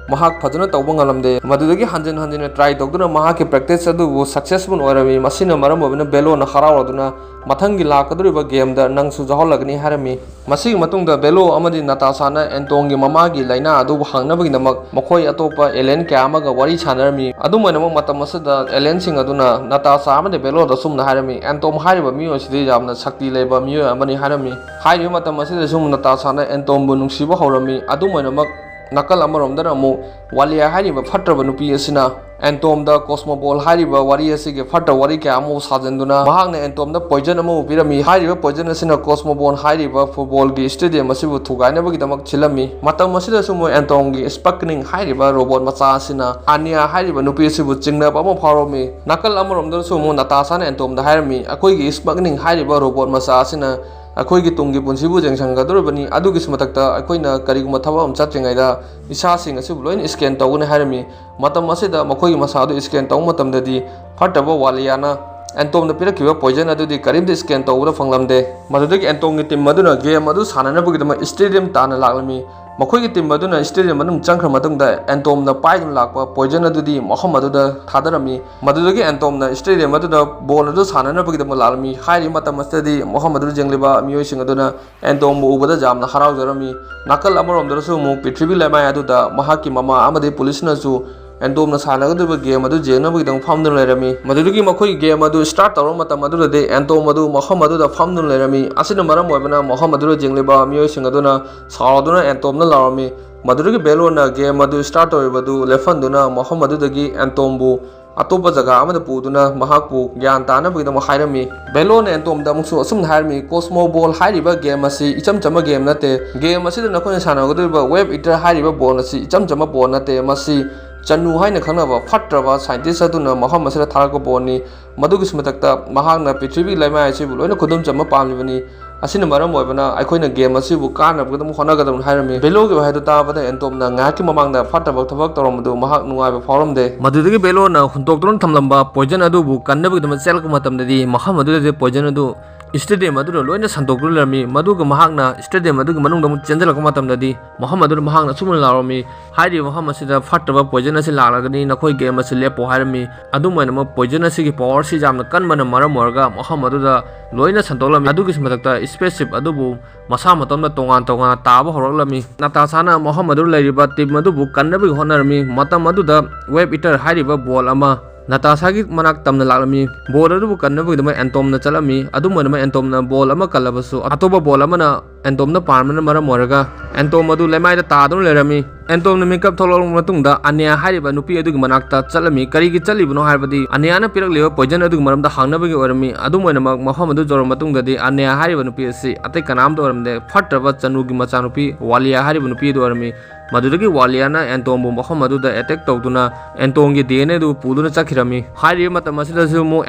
ꯃꯍꯥꯛ ꯐꯖꯅ ꯇꯧꯕ ꯉꯝꯂꯝꯗꯦ꯫ ꯃꯗꯨꯗꯒꯤ ꯍꯟꯖꯤꯟ ꯍꯟꯖꯤꯟꯅ ꯇ꯭ꯔꯥꯏ ꯇꯧꯗꯨꯅ ꯃꯍꯥꯛꯀꯤ ꯄ꯭ꯔꯦꯛꯇꯤꯁ ꯑꯗꯨꯕꯨ ꯁꯛꯁꯦꯁꯐꯨꯜ ꯑꯣꯏꯔꯝꯃꯤ꯫ ꯃꯁꯤꯅ ꯃꯔꯝ ꯑꯣꯏꯗꯨꯅ ꯕꯦꯂꯣꯅ ꯍꯔꯥꯎꯔꯗꯨꯅ ꯃꯊꯪꯒꯤ ꯂꯥꯛꯀꯗꯧꯔꯤꯕ ꯒꯦꯝꯗ ꯅꯪꯁꯨ ꯌꯥꯎꯍꯜꯂꯒꯅꯤ ꯍꯥꯏꯔꯝꯃꯤ꯫ ꯃꯁꯤꯒꯤ ꯃꯇꯨꯡꯗ ꯕꯦꯂꯣ ꯑꯃꯗꯤ ꯅꯥꯇꯥꯁꯥꯅ ꯑꯦꯟꯇꯣꯝꯒꯤ ꯃꯃꯥꯒꯤ ꯂꯥꯏꯅꯥ ꯑꯗꯨꯕꯨ ꯍꯪꯅꯕꯒꯤꯗꯃꯛ ꯃꯈꯣꯏ ꯑꯇꯣꯞꯄ ꯑꯦꯂꯤꯌꯟ ꯀꯌꯥ ꯑꯃꯒ ꯋꯥꯔꯤ ꯁꯥꯟꯅꯔꯝꯃꯤ꯫ ꯑꯗꯨꯝ ꯑꯣꯏꯅꯃꯛ ꯃꯇꯝ ꯑꯁꯤꯗ ꯑꯦꯂꯤꯌꯟꯁꯤꯡ ꯑꯗꯨꯅ ꯅꯥꯇꯥꯁꯥ ꯑꯃꯗꯤ ꯕꯦꯂꯣꯗ ꯑꯁꯨꯝꯅ ꯍꯥꯏꯔꯝꯃꯤ, "ꯑꯦꯟꯇꯣꯝ ꯍꯥꯏꯔꯤꯕ ꯃꯤꯑꯣꯏ ꯑꯁꯤꯗꯤ ꯌꯥꯝꯅ ꯁꯛꯇꯤ ꯂꯩꯕ ꯃꯤꯑꯣꯏ ꯑꯃꯅꯤ" ꯍꯥꯏꯔꯝꯃꯤ꯫ ꯍꯥꯏꯔꯤꯕ ꯃꯇꯝ ꯑꯁꯤꯗꯁꯨ ꯅꯥꯇꯥꯁꯥꯅ ꯑꯦꯟꯇꯣꯝꯕꯨ ꯅꯨꯡꯁꯤꯕ ꯍꯧꯔꯝꯃꯤ꯫ ꯑꯗꯨꯝ ꯑꯣꯏꯅꯃꯛ ꯅꯥꯀꯜ ꯑꯃꯔꯣꯝꯗꯅ ꯑꯃꯨꯛ ꯋꯥꯂꯤꯌꯥ ꯍꯥꯏꯔꯤꯕ ꯐꯠꯇ꯭ꯔꯕ ꯅꯨꯄꯤ ꯑꯁꯤꯅ ꯑꯦꯟꯇꯣꯝꯗ ꯀꯣꯁꯃꯣꯕꯣꯜ ꯍꯥꯏꯔꯤꯕ ꯋꯥꯔꯤ ꯑꯁꯤꯒꯤ ꯐꯠꯇ ꯋꯥꯔꯤ ꯀꯌꯥ ꯑꯃꯕꯨ ꯁꯥꯖꯤꯟꯗꯨꯅ ꯃꯍꯥꯛꯅ ꯑꯦꯟꯇꯣꯝꯗ ꯄꯣꯏꯖꯟ ꯑꯃꯕꯨ ꯄꯤꯔꯝꯃꯤ꯫ ꯍꯥꯏꯔꯤꯕ ꯄꯣꯏꯖꯟ ꯑꯁꯤꯅ ꯀꯣꯁꯃꯣꯕꯣꯜ ꯍꯥꯏꯔꯤꯕ ꯐꯨꯠꯕꯣꯜꯒꯤ ꯁ꯭ꯇꯦꯗꯤꯌꯝ ꯑꯁꯤꯕꯨ ꯊꯨꯒꯥꯏꯅꯕꯒꯤꯗꯃꯛ ꯁꯤꯜꯂꯝꯃꯤ꯫ ꯃꯇꯝ ꯑꯁꯤꯗꯁꯨ ꯃꯣꯏ ꯑꯦꯟꯇꯣꯝꯒꯤ ꯁ꯭ꯄꯛꯅꯤꯡ ꯍꯥꯏꯔꯤꯕ ꯔꯣꯕꯣꯠ ꯃꯆꯥ ꯑꯁꯤꯅ ꯑꯅꯤꯌꯥ ꯍꯥꯏꯔꯤꯕ ꯅꯨꯄꯤ ꯑꯁꯤꯕꯨ ꯆꯤꯡꯅꯕ ꯑꯃ ꯐꯥꯎꯔꯝꯃꯤ꯫ ꯅꯥꯀꯜ ꯑꯃꯔꯣꯝꯗꯁꯨ ꯑꯃꯨꯛ ꯅꯥꯇꯥꯁꯥꯅ ꯑꯦꯟꯇꯣꯝꯗ ꯍꯥꯏꯔꯝꯃꯤ, "ꯑꯩꯈꯣꯏꯒꯤ ꯁ꯭ꯄꯛꯅꯤꯡ ꯍꯥꯏꯔꯤꯕ ꯔꯣꯕꯣꯠ ꯃꯆꯥ ꯑꯁꯤꯅ ꯑꯩꯈꯣꯏꯒꯤ ꯇꯨꯡꯒꯤ ꯄꯨꯟꯁꯤꯕꯨ ꯌꯦꯡꯁꯤꯟꯒꯗꯧꯔꯤꯕꯅꯤ꯫ ꯑꯗꯨꯒꯤꯁꯨ ꯃꯊꯛꯇ ꯑꯩꯈꯣꯏꯅ ꯀꯔꯤꯒꯨꯝꯕ ꯊꯕꯛ ꯑꯃ ꯆꯠꯇ꯭ꯔꯤꯉꯩꯗ ꯏꯁꯥꯁꯤꯡ ꯑꯁꯤꯕꯨ ꯂꯣꯏꯅ ꯁ꯭ꯀꯦꯟ ꯇꯧꯒꯅꯤ" ꯍꯥꯏꯔꯝꯃꯤ꯫ ꯃꯇꯝ ꯑꯁꯤꯗ ꯃꯈꯣꯏꯒꯤ ꯃꯁꯥꯗꯨ ꯁ꯭ꯀꯦꯟ ꯇꯧꯕ ꯃꯇꯝꯗꯗꯤ ꯐꯠꯇꯕ ꯋꯥꯂꯤꯌꯥꯅ ꯑꯦꯟꯇꯣꯝꯗ ꯄꯤꯔꯛꯈꯤꯕ ꯄꯣꯏꯖꯟ ꯑꯗꯨꯗꯤ ꯀꯔꯤꯝꯇ ꯁ꯭ꯀꯦꯟ ꯇꯧꯕꯗ ꯐꯪꯂꯝꯗꯦ꯫ ꯃꯗꯨꯗꯒꯤ ꯑꯦꯟꯇꯣꯝꯒꯤ ꯇꯤꯝ ꯑꯗꯨꯅ ꯒꯦꯝ ꯑꯗꯨ ꯁꯥꯟꯅꯅꯕꯒꯤꯗꯃꯛ ꯁ꯭ꯇꯦꯗꯤꯌꯝ ꯇꯥꯟꯅ ꯂꯥꯛꯂꯝꯃꯤ꯫ ꯃꯈꯣꯏꯒꯤ ꯇꯤꯝ ꯑꯗꯨꯅ ꯁ꯭ꯇꯦꯗꯤꯌꯝ ꯃꯅꯨꯡ ꯆꯪꯈ꯭ꯔ ꯃꯇꯨꯡꯗ ꯑꯦꯟꯇꯣꯝꯅ ꯄꯥꯏꯗꯨꯅ ꯂꯥꯛꯄ ꯄꯣꯏꯖꯟ ꯑꯗꯨꯗꯤ ꯃꯐꯝ ꯑꯗꯨꯗ ꯊꯥꯗꯔꯝꯃꯤ꯫ ꯃꯗꯨꯗꯒꯤ ꯑꯦꯟꯇꯣꯝꯅ ꯁ꯭ꯇꯦꯗꯤꯌꯝ ꯑꯗꯨꯗ ꯕꯣꯜ ꯑꯗꯨ ꯁꯥꯟꯅꯅꯕꯒꯤꯗꯃꯛ ꯂꯥꯛꯂꯝꯃꯤ꯫ ꯍꯥꯏꯔꯤꯕ ꯃꯇꯝ ꯑꯁꯤꯗꯗꯤ ꯃꯐꯝ ꯑꯗꯨꯗ ꯌꯦꯡꯂꯤꯕ ꯃꯤꯑꯣꯏꯁꯤꯡ ꯑꯗꯨꯅ ꯑꯦꯟꯇꯣꯝꯕꯨ ꯎꯕꯗ ꯌꯥꯝꯅ ꯍꯔꯥꯎꯖꯔꯝꯃꯤ꯫ ꯅꯥꯀꯜ ꯑꯃꯔꯣꯝꯗꯁꯨ ꯑꯃꯨꯛ ꯄ꯭ꯔꯤꯊꯤꯕꯤ ꯂꯩꯃꯥꯏ ꯑꯗꯨꯗ ꯃꯍꯥꯛꯀꯤ ꯃꯃꯥ ꯑꯃꯗꯤ ꯄꯨꯂꯤꯁꯅꯁꯨ ꯑꯦꯟꯇꯣꯝꯅ ꯁꯥꯟꯅꯒꯗꯧꯔꯤꯕ ꯒꯦꯝ ꯑꯗꯨ ꯌꯦꯡꯅꯕꯒꯤꯗꯃꯛ ꯐꯝꯗꯨꯅ ꯂꯩꯔꯝꯃꯤ꯫ ꯃꯗꯨꯗꯒꯤ ꯃꯈꯣꯏꯒꯤ ꯒꯦꯝ ꯑꯗꯨ ꯁ꯭ꯇꯥꯔꯠ ꯇꯧꯔꯕ ꯃꯇꯝ ꯑꯗꯨꯗꯗꯤ ꯑꯦꯟꯇꯣꯝ ꯑꯗꯨ ꯃꯐꯝ ꯑꯗꯨꯗ ꯐꯝꯗꯨꯅ ꯂꯩꯔꯝꯃꯤ꯫ ꯑꯁꯤꯅ ꯃꯔꯝ ꯑꯣꯏꯕꯅ ꯃꯐꯝ ꯑꯗꯨꯗ ꯌꯦꯡꯂꯤꯕ ꯃꯤꯑꯣꯏꯁꯤꯡ ꯑꯗꯨꯅ ꯁꯥꯎꯗꯨꯅ ꯑꯦꯟꯇꯣꯝꯅ ꯂꯥꯎꯔꯝꯃꯤ꯫ ꯃꯗꯨꯗꯒꯤ ꯕꯦꯂꯣꯅ ꯒꯦꯝ ꯑꯗꯨ ꯁ꯭ꯇꯥꯔꯠ ꯇꯧꯔꯤꯕꯗꯨ ꯂꯦꯞꯍꯟꯗꯨꯅ ꯃꯐꯝ ꯑꯗꯨꯗꯒꯤ ꯑꯦꯟꯇꯣꯝꯕꯨ ꯑꯇꯣꯞꯄ ꯖꯒꯥ ꯑꯃꯗ ꯄꯨꯗꯨꯅ ꯃꯍꯥꯛꯄꯨ ꯒ꯭ꯌꯥꯟ ꯇꯥꯅꯕꯒꯤꯗꯃꯛ ꯍꯥꯏꯔꯝꯃꯤ꯫ ꯕꯦꯂꯣꯅ ꯑꯦꯟꯇꯣꯝꯗ ꯑꯃꯨꯛꯁꯨ ꯑꯁꯨꯝꯅ ꯍꯥꯏꯔꯝꯃꯤ, "ꯀꯣꯁꯃꯣ ꯕꯣꯜ ꯍꯥꯏꯔꯤꯕ ꯒꯦꯝ ꯑꯁꯤ ꯏꯆꯝ ꯆꯝꯕ ꯒꯦꯝ ꯅꯠꯇꯦ꯫ ꯒꯦꯝ ꯑꯁꯤꯗ ꯅꯈꯣꯏꯅ ꯁꯥꯟꯅꯒꯗꯧꯔꯤꯕ ꯋꯦꯕ ꯏꯇꯔ ꯍꯥꯏꯔꯤꯕ ꯕꯣꯜ ꯑꯁꯤ ꯏꯆꯝ ꯆꯝꯕ ꯕꯣꯜ ꯅꯠꯇꯦ꯫ ꯃꯁꯤ ꯆꯅꯨ ꯍꯥꯏꯅ ꯈꯪꯅꯕ ꯐꯠꯇ꯭ꯔꯕ ꯁꯥꯏꯟꯇꯤꯁ ꯑꯗꯨꯅ ꯃꯐꯝ ꯑꯁꯤꯗ ꯊꯥꯔꯛꯄ ꯕꯣꯜꯅꯤ꯫ ꯃꯗꯨꯒꯤꯁꯨ ꯃꯊꯛꯇ ꯃꯍꯥꯛꯅ ꯄ꯭ꯔꯤꯊꯤꯕꯤ ꯂꯩꯃꯥꯏ ꯑꯁꯤꯕꯨ ꯂꯣꯏꯅ ꯈꯨꯗꯨꯝ ꯆꯟꯕ ꯄꯥꯝꯂꯤꯕꯅꯤ꯫ ꯑꯁꯤꯅ ꯃꯔꯝ ꯑꯣꯏꯕꯅ ꯑꯩꯈꯣꯏꯅ ꯒꯦꯝ ꯑꯁꯤꯕꯨ ꯀꯥꯟꯅꯕꯒꯤꯗꯃꯛ ꯍꯣꯠꯅꯒꯗꯕꯅꯤ" ꯍꯥꯏꯔꯝꯃꯤ꯫ ꯕꯦꯂꯣꯒꯤ ꯋꯥꯍꯩꯗꯨ ꯇꯥꯕꯗ ꯑꯦꯟꯇꯣꯝꯅ ꯉꯥꯏꯍꯥꯛꯀꯤ ꯃꯃꯥꯡꯗ ꯐꯠꯇꯕ ꯊꯕꯛ ꯇꯧꯔꯝꯕꯗꯨ ꯃꯍꯥꯛ ꯅꯨꯡꯉꯥꯏꯕ ꯐꯥꯎꯔꯝꯗꯦ꯫ ꯃꯗꯨꯗꯒꯤ ꯕꯦꯂꯣꯅ ꯍꯨꯟꯗꯣꯛꯇꯨꯅ ꯊꯝꯂꯝꯕ ꯄꯣꯏꯖꯟ ꯑꯗꯨꯕꯨ ꯀꯟꯅꯕꯒꯤꯗꯃꯛ ꯆꯦꯜꯂꯛꯄ ꯃꯇꯝꯗꯗꯤ, ꯃꯐꯝ ꯑꯗꯨꯗꯗꯤ ꯄꯣꯏꯖꯟ ꯑꯗꯨ ꯁ꯭ꯇꯦꯗꯤꯌꯝ ꯑꯗꯨꯗ ꯂꯣꯏꯅ ꯁꯟꯗꯣꯛꯇꯨꯅ ꯂꯩꯔꯝꯃꯤ꯫ ꯃꯗꯨꯒ ꯃꯍꯥꯛꯅ ꯁ꯭ꯇꯦꯗꯤꯌꯝ ꯑꯗꯨꯒꯤ ꯃꯅꯨꯡꯗ ꯑꯃꯨꯛ ꯆꯦꯟꯁꯤꯜꯂꯛꯄ ꯃꯇꯝꯗꯗꯤ, ꯃꯐꯝ ꯑꯗꯨꯗ ꯃꯍꯥꯛꯅ ꯑꯁꯨꯝꯅ ꯂꯥꯎꯔꯝꯃꯤ, "ꯍꯥꯏꯔꯤꯕ ꯃꯐꯝ ꯑꯁꯤꯗ ꯐꯠꯇꯕ ꯄꯣꯏꯖꯟ ꯑꯁꯤ ꯂꯥꯛꯂꯒꯅꯤ, ꯅꯈꯣꯏ ꯒꯦꯝ ꯑꯁꯤ ꯂꯦꯞꯄꯣ" ꯍꯥꯏꯔꯝꯃꯤ꯫ ꯑꯗꯨꯝ ꯑꯣꯏꯅꯃꯛ, ꯄꯣꯏꯖꯟ ꯑꯁꯤꯒꯤ ꯄꯋꯥꯔꯁꯤ ꯌꯥꯝꯅ ꯀꯟꯕꯅ ꯃꯔꯝ ꯑꯣꯏꯔꯒ ꯃꯐꯝ ꯑꯗꯨꯗ ꯂꯣꯏꯅ ꯁꯟꯗꯣꯛꯂꯝꯃꯤ꯫ ꯑꯗꯨꯒꯤꯁꯨ ꯃꯊꯛꯇ, ꯁ꯭ꯄꯦꯁ ꯁꯤꯞ ꯑꯗꯨꯕꯨ ꯃꯁꯥ ꯃꯇꯣꯝꯗ ꯇꯣꯉꯥꯟ ꯇꯣꯉꯥꯟꯅ ꯇꯥꯕ ꯍꯧꯔꯛꯂꯝꯃꯤ꯫ ꯅꯥꯇꯥꯁꯥꯅ ꯃꯐꯝ ꯑꯗꯨꯗ ꯂꯩꯔꯤꯕ ꯇꯤꯝ ꯑꯗꯨꯕꯨ ꯀꯟꯅꯕꯒꯤ ꯍꯣꯠꯅꯔꯝꯃꯤ꯫ ꯃꯇꯝ ꯑꯗꯨꯗ ꯋꯦꯕ ꯏꯇꯔ ꯍꯥꯏꯔꯤꯕ ꯕꯣꯜ ꯑꯃ ꯅꯥꯇꯥꯁꯥꯒꯤ ꯃꯅꯥꯛ ꯇꯝꯅ ꯂꯥꯛꯂꯝꯃꯤ꯫ ꯕꯣꯜ ꯑꯗꯨꯕꯨ ꯀꯟꯅꯕꯒꯤꯗꯃꯛ ꯑꯦꯟꯇꯣꯝꯅ ꯆꯠꯂꯝꯃꯤ꯫ ꯑꯗꯨꯝ ꯑꯣꯏꯅꯃꯛ, ꯑꯦꯟꯇꯣꯝꯅ ꯕꯣꯜ ꯑꯃ ꯀꯜꯂꯕꯁꯨ, ꯑꯇꯣꯞꯄ ꯕꯣꯜ ꯑꯃꯅ ꯑꯦꯟꯇꯣꯝꯗ ꯄꯥꯟꯕꯅ ꯃꯔꯝ ꯑꯣꯏꯔꯒ ꯑꯦꯟꯇꯣꯝ ꯑꯗꯨ ꯂꯩꯃꯥꯏꯗ ꯇꯥꯗꯨꯅ ꯂꯩꯔꯝꯃꯤ꯫ ꯑꯦꯟꯇꯣꯝꯅ ꯃꯤꯀꯞ ꯊꯣꯛꯂꯛꯂꯕ ꯃꯇꯨꯡꯗ, ꯑꯅ꯭ꯌꯥ ꯍꯥꯏꯔꯤꯕ ꯅꯨꯄꯤ ꯑꯗꯨꯒꯤ ꯃꯅꯥꯛꯇ ꯆꯠꯂꯝꯃꯤ꯫ ꯀꯔꯤꯒꯤ ꯆꯠꯂꯤꯕꯅꯣ ꯍꯥꯏꯕꯗꯤ, ꯑꯅ꯭ꯌꯥꯅ ꯄꯤꯔꯛꯂꯤꯕ ꯄꯣꯏꯖꯟ ꯑꯗꯨꯒꯤ ꯃꯔꯝꯗ ꯍꯪꯅꯕꯒꯤ ꯑꯣꯏꯔꯝꯃꯤ꯫ ꯑꯗꯨꯝ ꯑꯣꯏꯅꯃꯛ, ꯃꯐꯝ ꯑꯗꯨ ꯌꯧꯔꯕ ꯃꯇꯨꯡꯗꯗꯤ, ꯑꯅ꯭ꯌꯥ ꯍꯥꯏꯔꯤꯕ ꯅꯨꯄꯤ ꯑꯁꯤ ꯑꯇꯩ ꯀꯅꯥꯝꯇ ꯑꯣꯏꯔꯝꯗꯦ, ꯐꯠꯇ꯭ꯔꯕ ꯆꯅꯨꯒꯤ ꯃꯆꯥꯅꯨꯄꯤ ꯋꯥꯂꯤꯌꯥ ꯍꯥꯏꯔꯤꯕ ꯅꯨꯄꯤ ꯑꯗꯨ ꯑꯣꯏꯔꯝꯃꯤ꯫ ꯃꯗꯨꯗꯒꯤ ꯋꯥꯂꯤꯌꯥꯅ ꯑꯦꯟꯇꯣꯝꯕꯨ ꯃꯐꯝ ꯑꯗꯨꯗ ꯑꯦꯇꯦꯛ ꯇꯧꯗꯨꯅ ꯑꯦꯟꯇꯣꯝꯒꯤ ꯗꯤ ꯑꯦꯟ ꯑꯦ ꯑꯗꯨ ꯄꯨꯗꯨꯅ ꯆꯠꯈꯤꯔꯝꯃꯤ꯫ ꯍꯥꯏꯔꯤꯕ ꯃꯇꯝ ꯑꯁꯤꯗꯁꯨ ꯑꯃꯨꯛ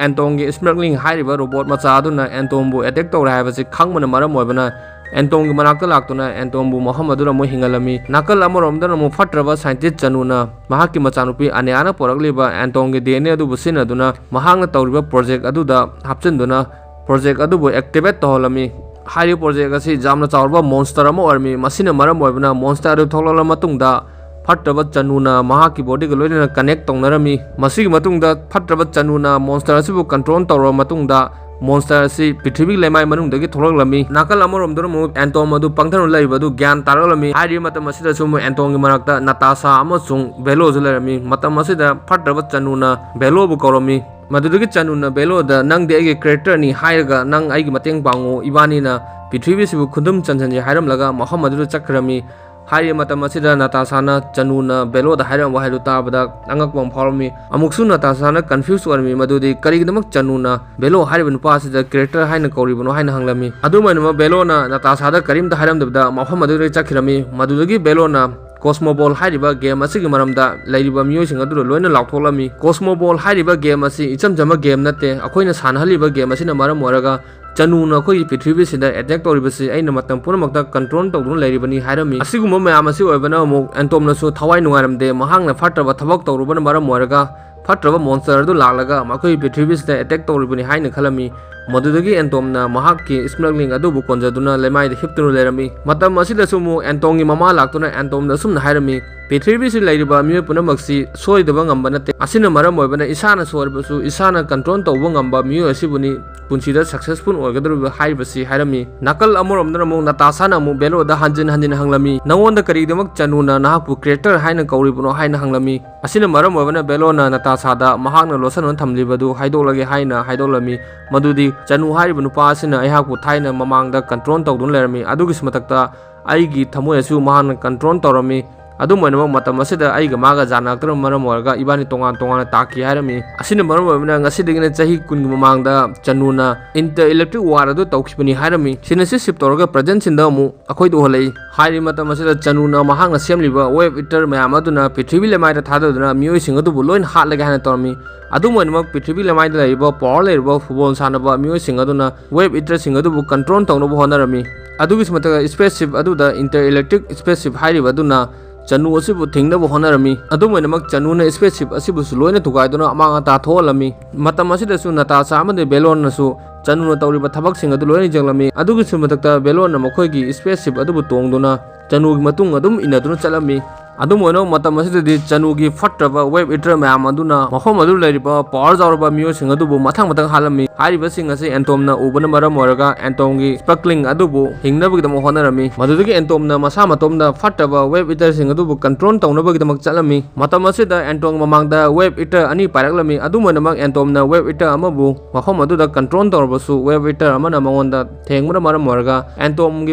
ꯑꯦꯟꯇꯣꯝꯒꯤ ꯁ꯭ꯃꯒ꯭ꯂꯤꯡ ꯍꯥꯏꯔꯤꯕ ꯔꯣꯕꯣꯠ ꯃꯆꯥ ꯑꯗꯨꯅ ꯑꯦꯟꯇꯣꯝꯕꯨ ꯑꯦꯇꯦꯛ ꯇꯧꯔꯦ ꯍꯥꯏꯕꯁꯤ ꯈꯪꯕꯅ ꯃꯔꯝ ꯑꯣꯏꯕꯅ, ꯑꯦꯟꯇꯣꯝꯒꯤ ꯃꯅꯥꯛꯇ ꯂꯥꯛꯇꯨꯅ ꯑꯦꯟꯇꯣꯝꯕꯨ ꯃꯐꯝ ꯑꯗꯨꯗ ꯑꯃꯨꯛ ꯍꯤꯡꯍꯜꯂꯝꯃꯤ꯫ ꯅꯥꯀꯜ ꯑꯃꯔꯣꯝꯗꯅ ꯑꯃꯨꯛ ꯐꯠꯇ꯭ꯔꯕ ꯁꯥꯏꯟꯇꯤꯁ ꯆꯅꯨꯅ ꯃꯍꯥꯛꯀꯤ ꯃꯆꯥꯅꯨꯄꯤ ꯑꯅ꯭ꯌꯥꯅ ꯄꯨꯔꯛꯂꯤꯕ ꯑꯦꯟꯇꯣꯝꯒꯤ ꯗꯤ ꯑꯦꯟ ꯑꯦ ꯑꯗꯨꯕꯨ ꯁꯤꯖꯤꯟꯅꯗꯨꯅ ꯃꯍꯥꯛꯅ ꯇꯧꯔꯤꯕ ꯄ꯭ꯔꯣꯖꯦꯛ ꯑꯗꯨꯗ ꯍꯥꯞꯆꯤꯟꯗꯨꯅ ꯄ꯭ꯔꯣꯖꯦꯛ ꯑꯗꯨꯕꯨ ꯑꯦꯛꯇꯤꯚꯦꯠ ꯇꯧꯍꯜꯂꯝꯃꯤ꯫ ꯍꯥꯏꯔꯤꯕ ꯄ꯭ꯔꯣꯖꯦꯛ ꯑꯁꯤ ꯌꯥꯝꯅ ꯆꯥꯎꯔꯕ ꯃꯣꯟꯁꯇꯔ ꯑꯃ ꯑꯣꯏꯔꯝꯃꯤ꯫ ꯃꯁꯤꯅ ꯃꯔꯝ ꯑꯣꯏꯕꯅ ꯃꯣꯟꯁꯇꯔ ꯑꯗꯨ ꯊꯣꯛꯂꯛꯂꯕ ꯃꯇꯨꯡꯗ ꯐꯠꯇ꯭ꯔꯕ ꯆꯅꯨꯅ ꯃꯍꯥꯛꯀꯤ ꯕꯣꯗꯤꯒ ꯂꯣꯏꯅꯅ ꯀꯅꯦꯛ ꯇꯧꯅꯔꯝꯃꯤ꯫ ꯃꯁꯤꯒꯤ ꯃꯇꯨꯡꯗ ꯐꯠꯇ꯭ꯔꯕ ꯆꯅꯨꯅ ꯃꯣꯟꯁꯇꯔ ꯑꯁꯤꯕꯨ ꯀꯟꯇ꯭ꯔꯣꯜ ꯇꯧꯔꯕ ꯃꯇꯨꯡꯗ, ꯃꯣꯟꯁꯇꯔ ꯑꯁꯤ ꯄ꯭ꯔꯤꯊꯤꯕꯤ ꯂꯩꯃꯥꯏ ꯃꯅꯨꯡꯗꯒꯤ ꯊꯣꯛꯂꯛꯂꯝꯃꯤ꯫ ꯅꯥꯀꯜ ꯑꯃꯔꯣꯝꯗꯅ ꯑꯃꯨꯛ ꯑꯦꯟꯇꯣꯝ ꯑꯗꯨ ꯄꯪꯊꯅ ꯂꯩꯕ ꯑꯗꯨ ꯒ꯭ꯌꯥꯟ ꯇꯥꯔꯛꯂꯝꯃꯤ꯫ ꯍꯥꯏꯔꯤꯕ ꯃꯇꯝ ꯑꯁꯤꯗꯁꯨ ꯑꯃꯨꯛ ꯑꯦꯟꯇꯣꯝꯒꯤ ꯃꯅꯥꯛꯇ ꯅꯥꯇꯥꯁꯥ ꯑꯃꯁꯨꯡ ꯕꯦꯂꯣꯁꯨ ꯂꯩꯔꯝꯃꯤ꯫ ꯃꯇꯝ ꯑꯁꯤꯗ ꯐꯠꯇ꯭ꯔꯕ ꯆꯅꯨꯅ ꯕꯦꯂꯣꯕꯨ ꯀꯧꯔꯝꯃꯤ꯫ ꯃꯗꯨꯗꯒꯤ ꯆꯅꯨꯅ ꯕꯦꯂꯣꯗ, "ꯅꯪꯗꯤ ꯑꯩꯒꯤ ꯀꯦꯔꯦꯛꯇꯔꯅꯤ ꯍꯥꯏꯔꯒ ꯅꯪ ꯑꯩꯒꯤ ꯃꯇꯦꯡ ꯄꯥꯡꯉꯨ, ꯏꯕꯥꯅꯤꯅ ꯄ꯭ꯔꯤꯊꯤꯕꯤꯁꯤꯕꯨ ꯈꯨꯗꯨꯝ ꯆꯟꯁꯤꯟꯁꯤ" ꯍꯥꯏꯔꯝꯂꯒ ꯃꯐꯝ ꯑꯗꯨꯗ ꯆꯠꯈ꯭ꯔꯝꯃꯤ꯫ ꯍꯥꯏꯔꯤꯕ ꯃꯇꯝ ꯑꯁꯤꯗ ꯅꯇꯥꯁꯥꯅ ꯆꯅꯨꯅ ꯕꯦꯂꯣꯗ ꯍꯥꯏꯔꯝꯕ ꯋꯥꯍꯩꯗꯨ ꯇꯥꯕꯗ ꯑꯉꯛꯄ ꯑꯃ ꯐꯥꯎꯔꯝꯃꯤ꯫ ꯑꯃꯨꯛꯁꯨ ꯅꯇꯥꯁꯥꯅ ꯀꯟꯐ꯭ꯌꯨꯁ ꯑꯣꯏꯔꯝꯃꯤ, ꯃꯗꯨꯗꯤ ꯀꯔꯤꯒꯤꯗꯃꯛ ꯆꯅꯨꯅ ꯕꯦꯂꯣ ꯍꯥꯏꯔꯤꯕ ꯅꯨꯄꯥ ꯑꯁꯤꯗ ꯀꯦꯔꯦꯛꯇꯔ ꯍꯥꯏꯅ ꯀꯧꯔꯤꯕꯅꯣ ꯍꯥꯏꯅ ꯍꯪꯂꯝꯃꯤ꯫ ꯑꯗꯨꯝ ꯑꯣꯏꯅꯃꯛ ꯕꯦꯂꯣꯅ ꯅꯇꯥꯁꯥꯗ ꯀꯔꯤꯝꯇ ꯍꯥꯏꯔꯝꯗꯕꯗ ꯃꯐꯝ ꯑꯗꯨꯗꯒꯤ ꯆꯠꯈꯤꯔꯝꯃꯤ꯫ ꯃꯗꯨꯗꯒꯤ ꯕꯦꯂꯣꯅ ꯀꯣꯁꯃꯣꯕꯣꯜ ꯍꯥꯏꯔꯤꯕ ꯒꯦꯝ ꯑꯁꯤꯒꯤ ꯃꯔꯝꯗ ꯂꯩꯔꯤꯕ ꯃꯤꯑꯣꯏꯁꯤꯡ ꯑꯗꯨꯗ ꯂꯣꯏꯅ ꯂꯥꯎꯊꯣꯛꯂꯝꯃꯤ꯫ ꯀꯣꯁꯃꯣꯕꯣꯜ ꯍꯥꯏꯔꯤꯕ ꯒꯦꯝ ꯑꯁꯤ ꯏꯆꯝ ꯆꯝꯕ ꯒꯦꯝ ꯅꯠꯇꯦ꯫ ꯑꯩꯈꯣꯏꯅ ꯁꯥꯟꯅꯍꯜꯂꯤꯕ ꯒꯦꯝ ꯑꯁꯤꯅ ꯃꯔꯝ ꯑꯣꯏꯔꯒ ꯆꯅꯨꯅ ꯑꯩꯈꯣꯏꯒꯤ ꯄ꯭ꯔꯤꯊꯤꯕꯤꯁꯤꯗ ꯑꯦꯇꯦꯛ ꯇꯧꯔꯤꯕꯁꯤ ꯑꯩꯅ ꯃꯇꯝ ꯄꯨꯝꯅꯃꯛꯇ ꯀꯟꯇ꯭ꯔꯣꯜ ꯇꯧꯗꯨꯅ ꯂꯩꯔꯤꯕꯅꯤ ꯍꯥꯏꯔꯝꯃꯤ꯫ ꯑꯁꯤꯒꯨꯝꯕ ꯃꯌꯥꯝ ꯑꯁꯤ ꯑꯣꯏꯕꯅ ꯑꯃꯨꯛ ꯑꯦꯟꯇꯣꯝꯅꯁꯨ ꯊꯋꯥꯏ ꯅꯨꯡꯉꯥꯏꯔꯝꯗꯦ꯫ ꯃꯍꯥꯛꯅ ꯐꯠꯇ꯭ꯔꯕ ꯊꯕꯛ ꯇꯧꯔꯨꯕꯅ ꯃꯔꯝ ꯑꯣꯏꯔꯒ ꯐꯠꯇ꯭ꯔꯕ ꯃꯣꯟꯁꯇꯔ ꯑꯗꯨ ꯂꯥꯛꯂꯒ ꯃꯈꯣꯏꯒꯤ ꯄ꯭ꯔꯤꯊꯤꯕꯤꯁꯤꯗ ꯑꯦꯇꯦꯛ ꯇꯧꯔꯤꯕꯅꯤ ꯍꯥꯏꯅ ꯈꯜꯂꯝꯃꯤ꯫ ꯃꯗꯨꯗꯒꯤ ꯑꯦꯟꯇꯣꯝꯅ ꯃꯍꯥꯛꯀꯤ ꯁ꯭ꯃꯒ꯭ꯂꯤꯡ ꯑꯗꯨꯕꯨ ꯀꯣꯟꯖꯗꯨꯅ ꯂꯩꯃꯥꯏꯗ ꯍꯤꯞꯇꯨꯅ ꯂꯩꯔꯝꯃꯤ꯫ ꯃꯇꯝ ꯑꯁꯤꯗꯁꯨ ꯑꯃꯨꯛ ꯑꯦꯟꯇꯣꯝꯒꯤ ꯃꯃꯥ ꯂꯥꯛꯇꯨꯅ ꯑꯦꯟꯇꯣꯝꯗ ꯑꯁꯨꯝꯅ ꯍꯥꯏꯔꯝꯃꯤ, "ꯄ꯭ꯔꯤꯊꯤꯕꯤꯁꯤ ꯂꯩꯔꯤꯕ ꯃꯤꯑꯣꯏ ꯄꯨꯝꯅꯃꯛꯁꯤ ꯁꯣꯏꯗꯕ ꯉꯝꯕ ꯅꯠꯇꯦ꯫ ꯑꯁꯤꯅ ꯃꯔꯝ ꯑꯣꯏꯕꯅ ꯏꯁꯥꯅ ꯁꯣꯏꯔꯕꯁꯨ ꯏꯁꯥꯅ ꯀꯟꯇ꯭ꯔꯣꯜ ꯇꯧꯕ ꯉꯝꯕ ꯃꯤꯑꯣꯏ ꯑꯁꯤꯕꯨꯅꯤ ꯄꯨꯟꯁꯤꯗ ꯁꯛꯁꯦꯁꯐꯨꯜ ꯑꯣꯏꯒꯗꯧꯔꯤꯕ" ꯍꯥꯏꯔꯤꯕꯁꯤ ꯍꯥꯏꯔꯝꯃꯤ꯫ ꯅꯥꯀꯜ ꯑꯃꯔꯣꯝꯗꯅ ꯑꯃꯨꯛ ꯅꯇꯥꯁꯥꯅ ꯑꯃꯨꯛ ꯕꯦꯂꯣꯗ ꯍꯟꯖꯤꯟ ꯍꯟꯖꯤꯟ ꯍꯪꯂꯝꯃꯤ, "ꯅꯉꯣꯟꯗ ꯀꯔꯤꯒꯤꯗꯃꯛ ꯆꯅꯨꯅ ꯅꯍꯥꯛꯄꯨ ꯀꯦꯔꯦꯛꯇꯔ ꯍꯥꯏꯅ ꯀꯧꯔꯤꯕꯅꯣ?" ꯍꯥꯏꯅ ꯍꯪꯂꯝꯃꯤ꯫ ꯑꯁꯤꯅ ꯃꯔꯝ ꯑꯣꯏꯕꯅ ꯕꯦꯂꯣꯅ ꯅꯇꯥꯁꯥꯗ ꯃꯍꯥꯛꯅ ꯂꯣꯠꯁꯤꯟꯗꯨꯅ ꯊꯝꯂꯤꯕꯗꯨ ꯍꯥꯏꯗꯣꯛꯂꯒꯦ ꯍꯥꯏꯅ ꯍꯥꯏꯗꯣꯛꯂꯝꯃꯤ꯫ ꯃꯗꯨꯗꯤ ꯆꯅꯨ ꯍꯥꯏꯔꯤꯕ ꯅꯨꯄꯥ ꯑꯁꯤꯅ ꯑꯩꯍꯥꯛꯄꯨ ꯊꯥꯏꯅ ꯃꯃꯥꯡꯗ ꯀꯟꯇ꯭ꯔꯣꯜ ꯇꯧꯗꯨꯅ ꯂꯩꯔꯝꯃꯤ꯫ ꯑꯗꯨꯒꯤꯁꯨ ꯃꯊꯛꯇ ꯑꯩꯒꯤ ꯊꯃꯣꯏ ꯑꯁꯨ ꯃꯍꯥꯛꯅ ꯀꯟꯇ꯭ꯔꯣꯜ ꯇꯧꯔꯝꯃꯤ꯫ ꯑꯗꯨꯝ ꯑꯣꯏꯅꯃꯛ ꯃꯇꯝ ꯑꯁꯤꯗ ꯑꯩꯒ ꯃꯥꯒ ꯌꯥꯅꯔꯛꯇ꯭ꯔꯕ ꯃꯔꯝ ꯑꯣꯏꯔꯒ ꯏꯕꯥꯅꯤ ꯇꯣꯉꯥꯟ ꯇꯣꯉꯥꯟꯅ ꯇꯥꯈꯤ ꯍꯥꯏꯔꯝꯃꯤ꯫ ꯑꯁꯤꯅ ꯃꯔꯝ ꯑꯣꯏꯕꯅ ꯉꯁꯤꯗꯒꯤꯅ ꯆꯍꯤ ꯀꯨꯟꯒꯤ ꯃꯃꯥꯡꯗ ꯆꯅꯨꯅ ꯏꯟꯇꯔ ꯏꯂꯦꯛꯇ꯭ꯔꯤꯛ ꯋꯥꯔ ꯑꯗꯨ ꯇꯧꯈꯤꯕꯅꯤ ꯍꯥꯏꯔꯝꯃꯤ꯫ ꯁꯤꯅ ꯁꯤ ꯁꯤꯞ ꯇꯧꯔꯒ ꯄ꯭ꯔꯖꯦꯟ ꯁꯤꯟꯗ ꯑꯃꯨꯛ ꯑꯩꯈꯣꯏꯗ ꯎꯍꯜꯂꯛꯏ꯫ ꯍꯥꯏꯔꯤꯕ ꯃꯇꯝ ꯑꯁꯤꯗ ꯆꯅꯨꯅ ꯃꯍꯥꯛꯅ ꯁꯦꯝꯂꯤꯕ ꯋꯦꯕ ꯏꯇꯔ ꯃꯌꯥꯝ ꯑꯗꯨꯅ ꯄ꯭ꯔꯤꯊꯤꯕꯤ ꯂꯩꯃꯥꯏꯗ ꯊꯥꯗꯗꯨꯅ ꯃꯤꯑꯣꯏꯁꯤꯡ ꯑꯗꯨꯕꯨ ꯂꯣꯏꯅ ꯍꯥꯠꯂꯒꯦ ꯍꯥꯏꯅ ꯇꯧꯔꯝꯃꯤ꯫ ꯑꯗꯨꯝ ꯑꯣꯏꯅꯃꯛ ꯄ꯭ꯔꯤꯊꯤꯕꯤ ꯂꯩꯃꯥꯏꯗ ꯂꯩꯔꯤꯕ ꯄꯋꯥꯔ ꯂꯩꯔꯤꯕ ꯐꯨꯠꯕꯣꯜ ꯁꯥꯟꯅꯕ ꯃꯤꯑꯣꯏꯁꯤꯡ ꯑꯗꯨꯅ ꯋꯦꯕ ꯏꯇꯔꯁꯤꯡ ꯑꯗꯨꯕꯨ ꯀꯟꯇ꯭ꯔꯣꯜ ꯇꯧꯅꯕ ꯍꯣꯠꯅꯔꯝꯃꯤ꯫ ꯑꯗꯨꯒꯤꯁꯨ ꯃꯊꯛꯇ ꯁ꯭ꯄꯦꯁ ꯁꯤꯞ ꯑꯗꯨꯗ ꯏꯟꯇꯔ ꯏꯂꯦꯛꯇ꯭ꯔꯤꯛ ꯁ꯭ꯄꯦꯁ ꯁꯤꯞ ꯍꯥꯏꯔꯤꯕ ꯑꯗꯨꯅ ꯆꯅꯨ ꯑꯁꯤꯕꯨ ꯊꯤꯡꯅꯕ ꯍꯣꯠꯅꯔꯝꯃꯤ꯫ ꯑꯗꯨꯝ ꯑꯣꯏꯅꯃꯛ ꯆꯅꯨꯅ ꯁ꯭ꯄꯦꯁ ꯁꯤꯞ ꯑꯁꯤꯕꯨꯁꯨ ꯂꯣꯏꯅ ꯊꯨꯒꯥꯏꯗꯨꯅ ꯑꯃꯥꯡ ꯑꯇꯥ ꯊꯣꯛꯍꯜꯂꯝꯃꯤ꯫ ꯃꯇꯝ ꯑꯁꯤꯗꯁꯨ ꯅꯇꯥꯁꯥ ꯑꯃꯗꯤ ꯕꯦꯂꯣꯟꯅꯁꯨ ꯆꯅꯨꯅ ꯇꯧꯔꯤꯕ ꯊꯕꯛꯁꯤꯡ ꯑꯗꯨ ꯂꯣꯏꯅ ꯌꯦꯡꯂꯝꯃꯤ꯫ ꯑꯗꯨꯒꯤꯁꯨ ꯃꯊꯛꯇ ꯕꯦꯂꯣꯟꯅ ꯃꯈꯣꯏꯒꯤ ꯁ꯭ꯄꯦꯁ ꯁꯤꯞ ꯑꯗꯨꯕꯨ ꯇꯣꯡꯗꯨꯅ ꯆꯅꯨꯒꯤ ꯃꯇꯨꯡ ꯑꯗꯨꯝ ꯏꯟꯅꯗꯨꯅ ꯆꯠꯂꯝꯃꯤ꯫ ꯑꯗꯨꯝ ꯑꯣꯏꯅꯃꯛ ꯃꯇꯝ ꯑꯁꯤꯗꯗꯤ ꯆꯅꯨꯒꯤ ꯐꯠꯇ꯭ꯔꯕ ꯋꯦꯕ ꯏꯇꯔ ꯃꯌꯥꯝ ꯑꯗꯨꯅ ꯃꯐꯝ ꯑꯗꯨ ꯂꯩꯔꯤꯕ ꯄꯋꯥꯔ ꯌꯥꯎꯔꯕ ꯃꯤꯑꯣꯏꯁꯤꯡ ꯑꯗꯨꯕꯨ ꯃꯊꯪ ꯃꯊꯪ ꯍꯥꯠꯂꯝꯃꯤ꯫ ꯍꯥꯏꯔꯤꯕꯁꯤꯡ ꯑꯁꯤ ꯑꯦꯟꯇꯣꯝꯅ ꯎꯕꯅ ꯃꯔꯝ ꯑꯣꯏꯔꯒ ꯑꯦꯟꯇꯣꯝꯒꯤ ꯁ꯭ꯄꯦꯀ꯭ꯂꯤꯡ ꯑꯗꯨꯕꯨ ꯍꯤꯡꯅꯕꯒꯤꯗꯃꯛ ꯍꯣꯠꯅꯔꯝꯃꯤ꯫ ꯃꯗꯨꯗꯒꯤ ꯑꯦꯟꯇꯣꯝꯅ ꯃꯁꯥ ꯃꯇꯣꯝꯗ ꯐꯠꯇꯕ ꯋꯦꯕ ꯏꯇꯔꯁꯤꯡ ꯑꯗꯨꯕꯨ ꯀꯟꯇ꯭ꯔꯣꯜ ꯇꯧꯅꯕꯒꯤꯗꯃꯛ ꯆꯠꯂꯝꯃꯤ꯫ ꯃꯇꯝ ꯑꯁꯤꯗ ꯑꯦꯟꯇꯣꯝꯒꯤ ꯃꯃꯥꯡꯗ ꯋꯦꯕ ꯏꯇꯔ ꯑꯅꯤ ꯄꯥꯏꯔꯛꯂꯝꯃꯤ꯫ ꯑꯗꯨꯝ ꯑꯣꯏꯅꯃꯛ ꯑꯦꯟꯇꯣꯝꯅ ꯋꯦꯕ ꯏꯇꯔ ꯑꯃꯕꯨ ꯃꯐꯝ ꯑꯗꯨꯗ ꯀꯟꯇ꯭ꯔꯣꯜ ꯇꯧꯔꯕꯁꯨ ꯋꯦꯕ ꯏꯇꯔ ꯑꯃꯅ ꯃꯉꯣꯟꯗ ꯊꯦꯡꯕꯅ ꯃꯔꯝ ꯑꯣꯏꯔꯒ ꯑꯦꯟꯇꯣꯝꯒꯤ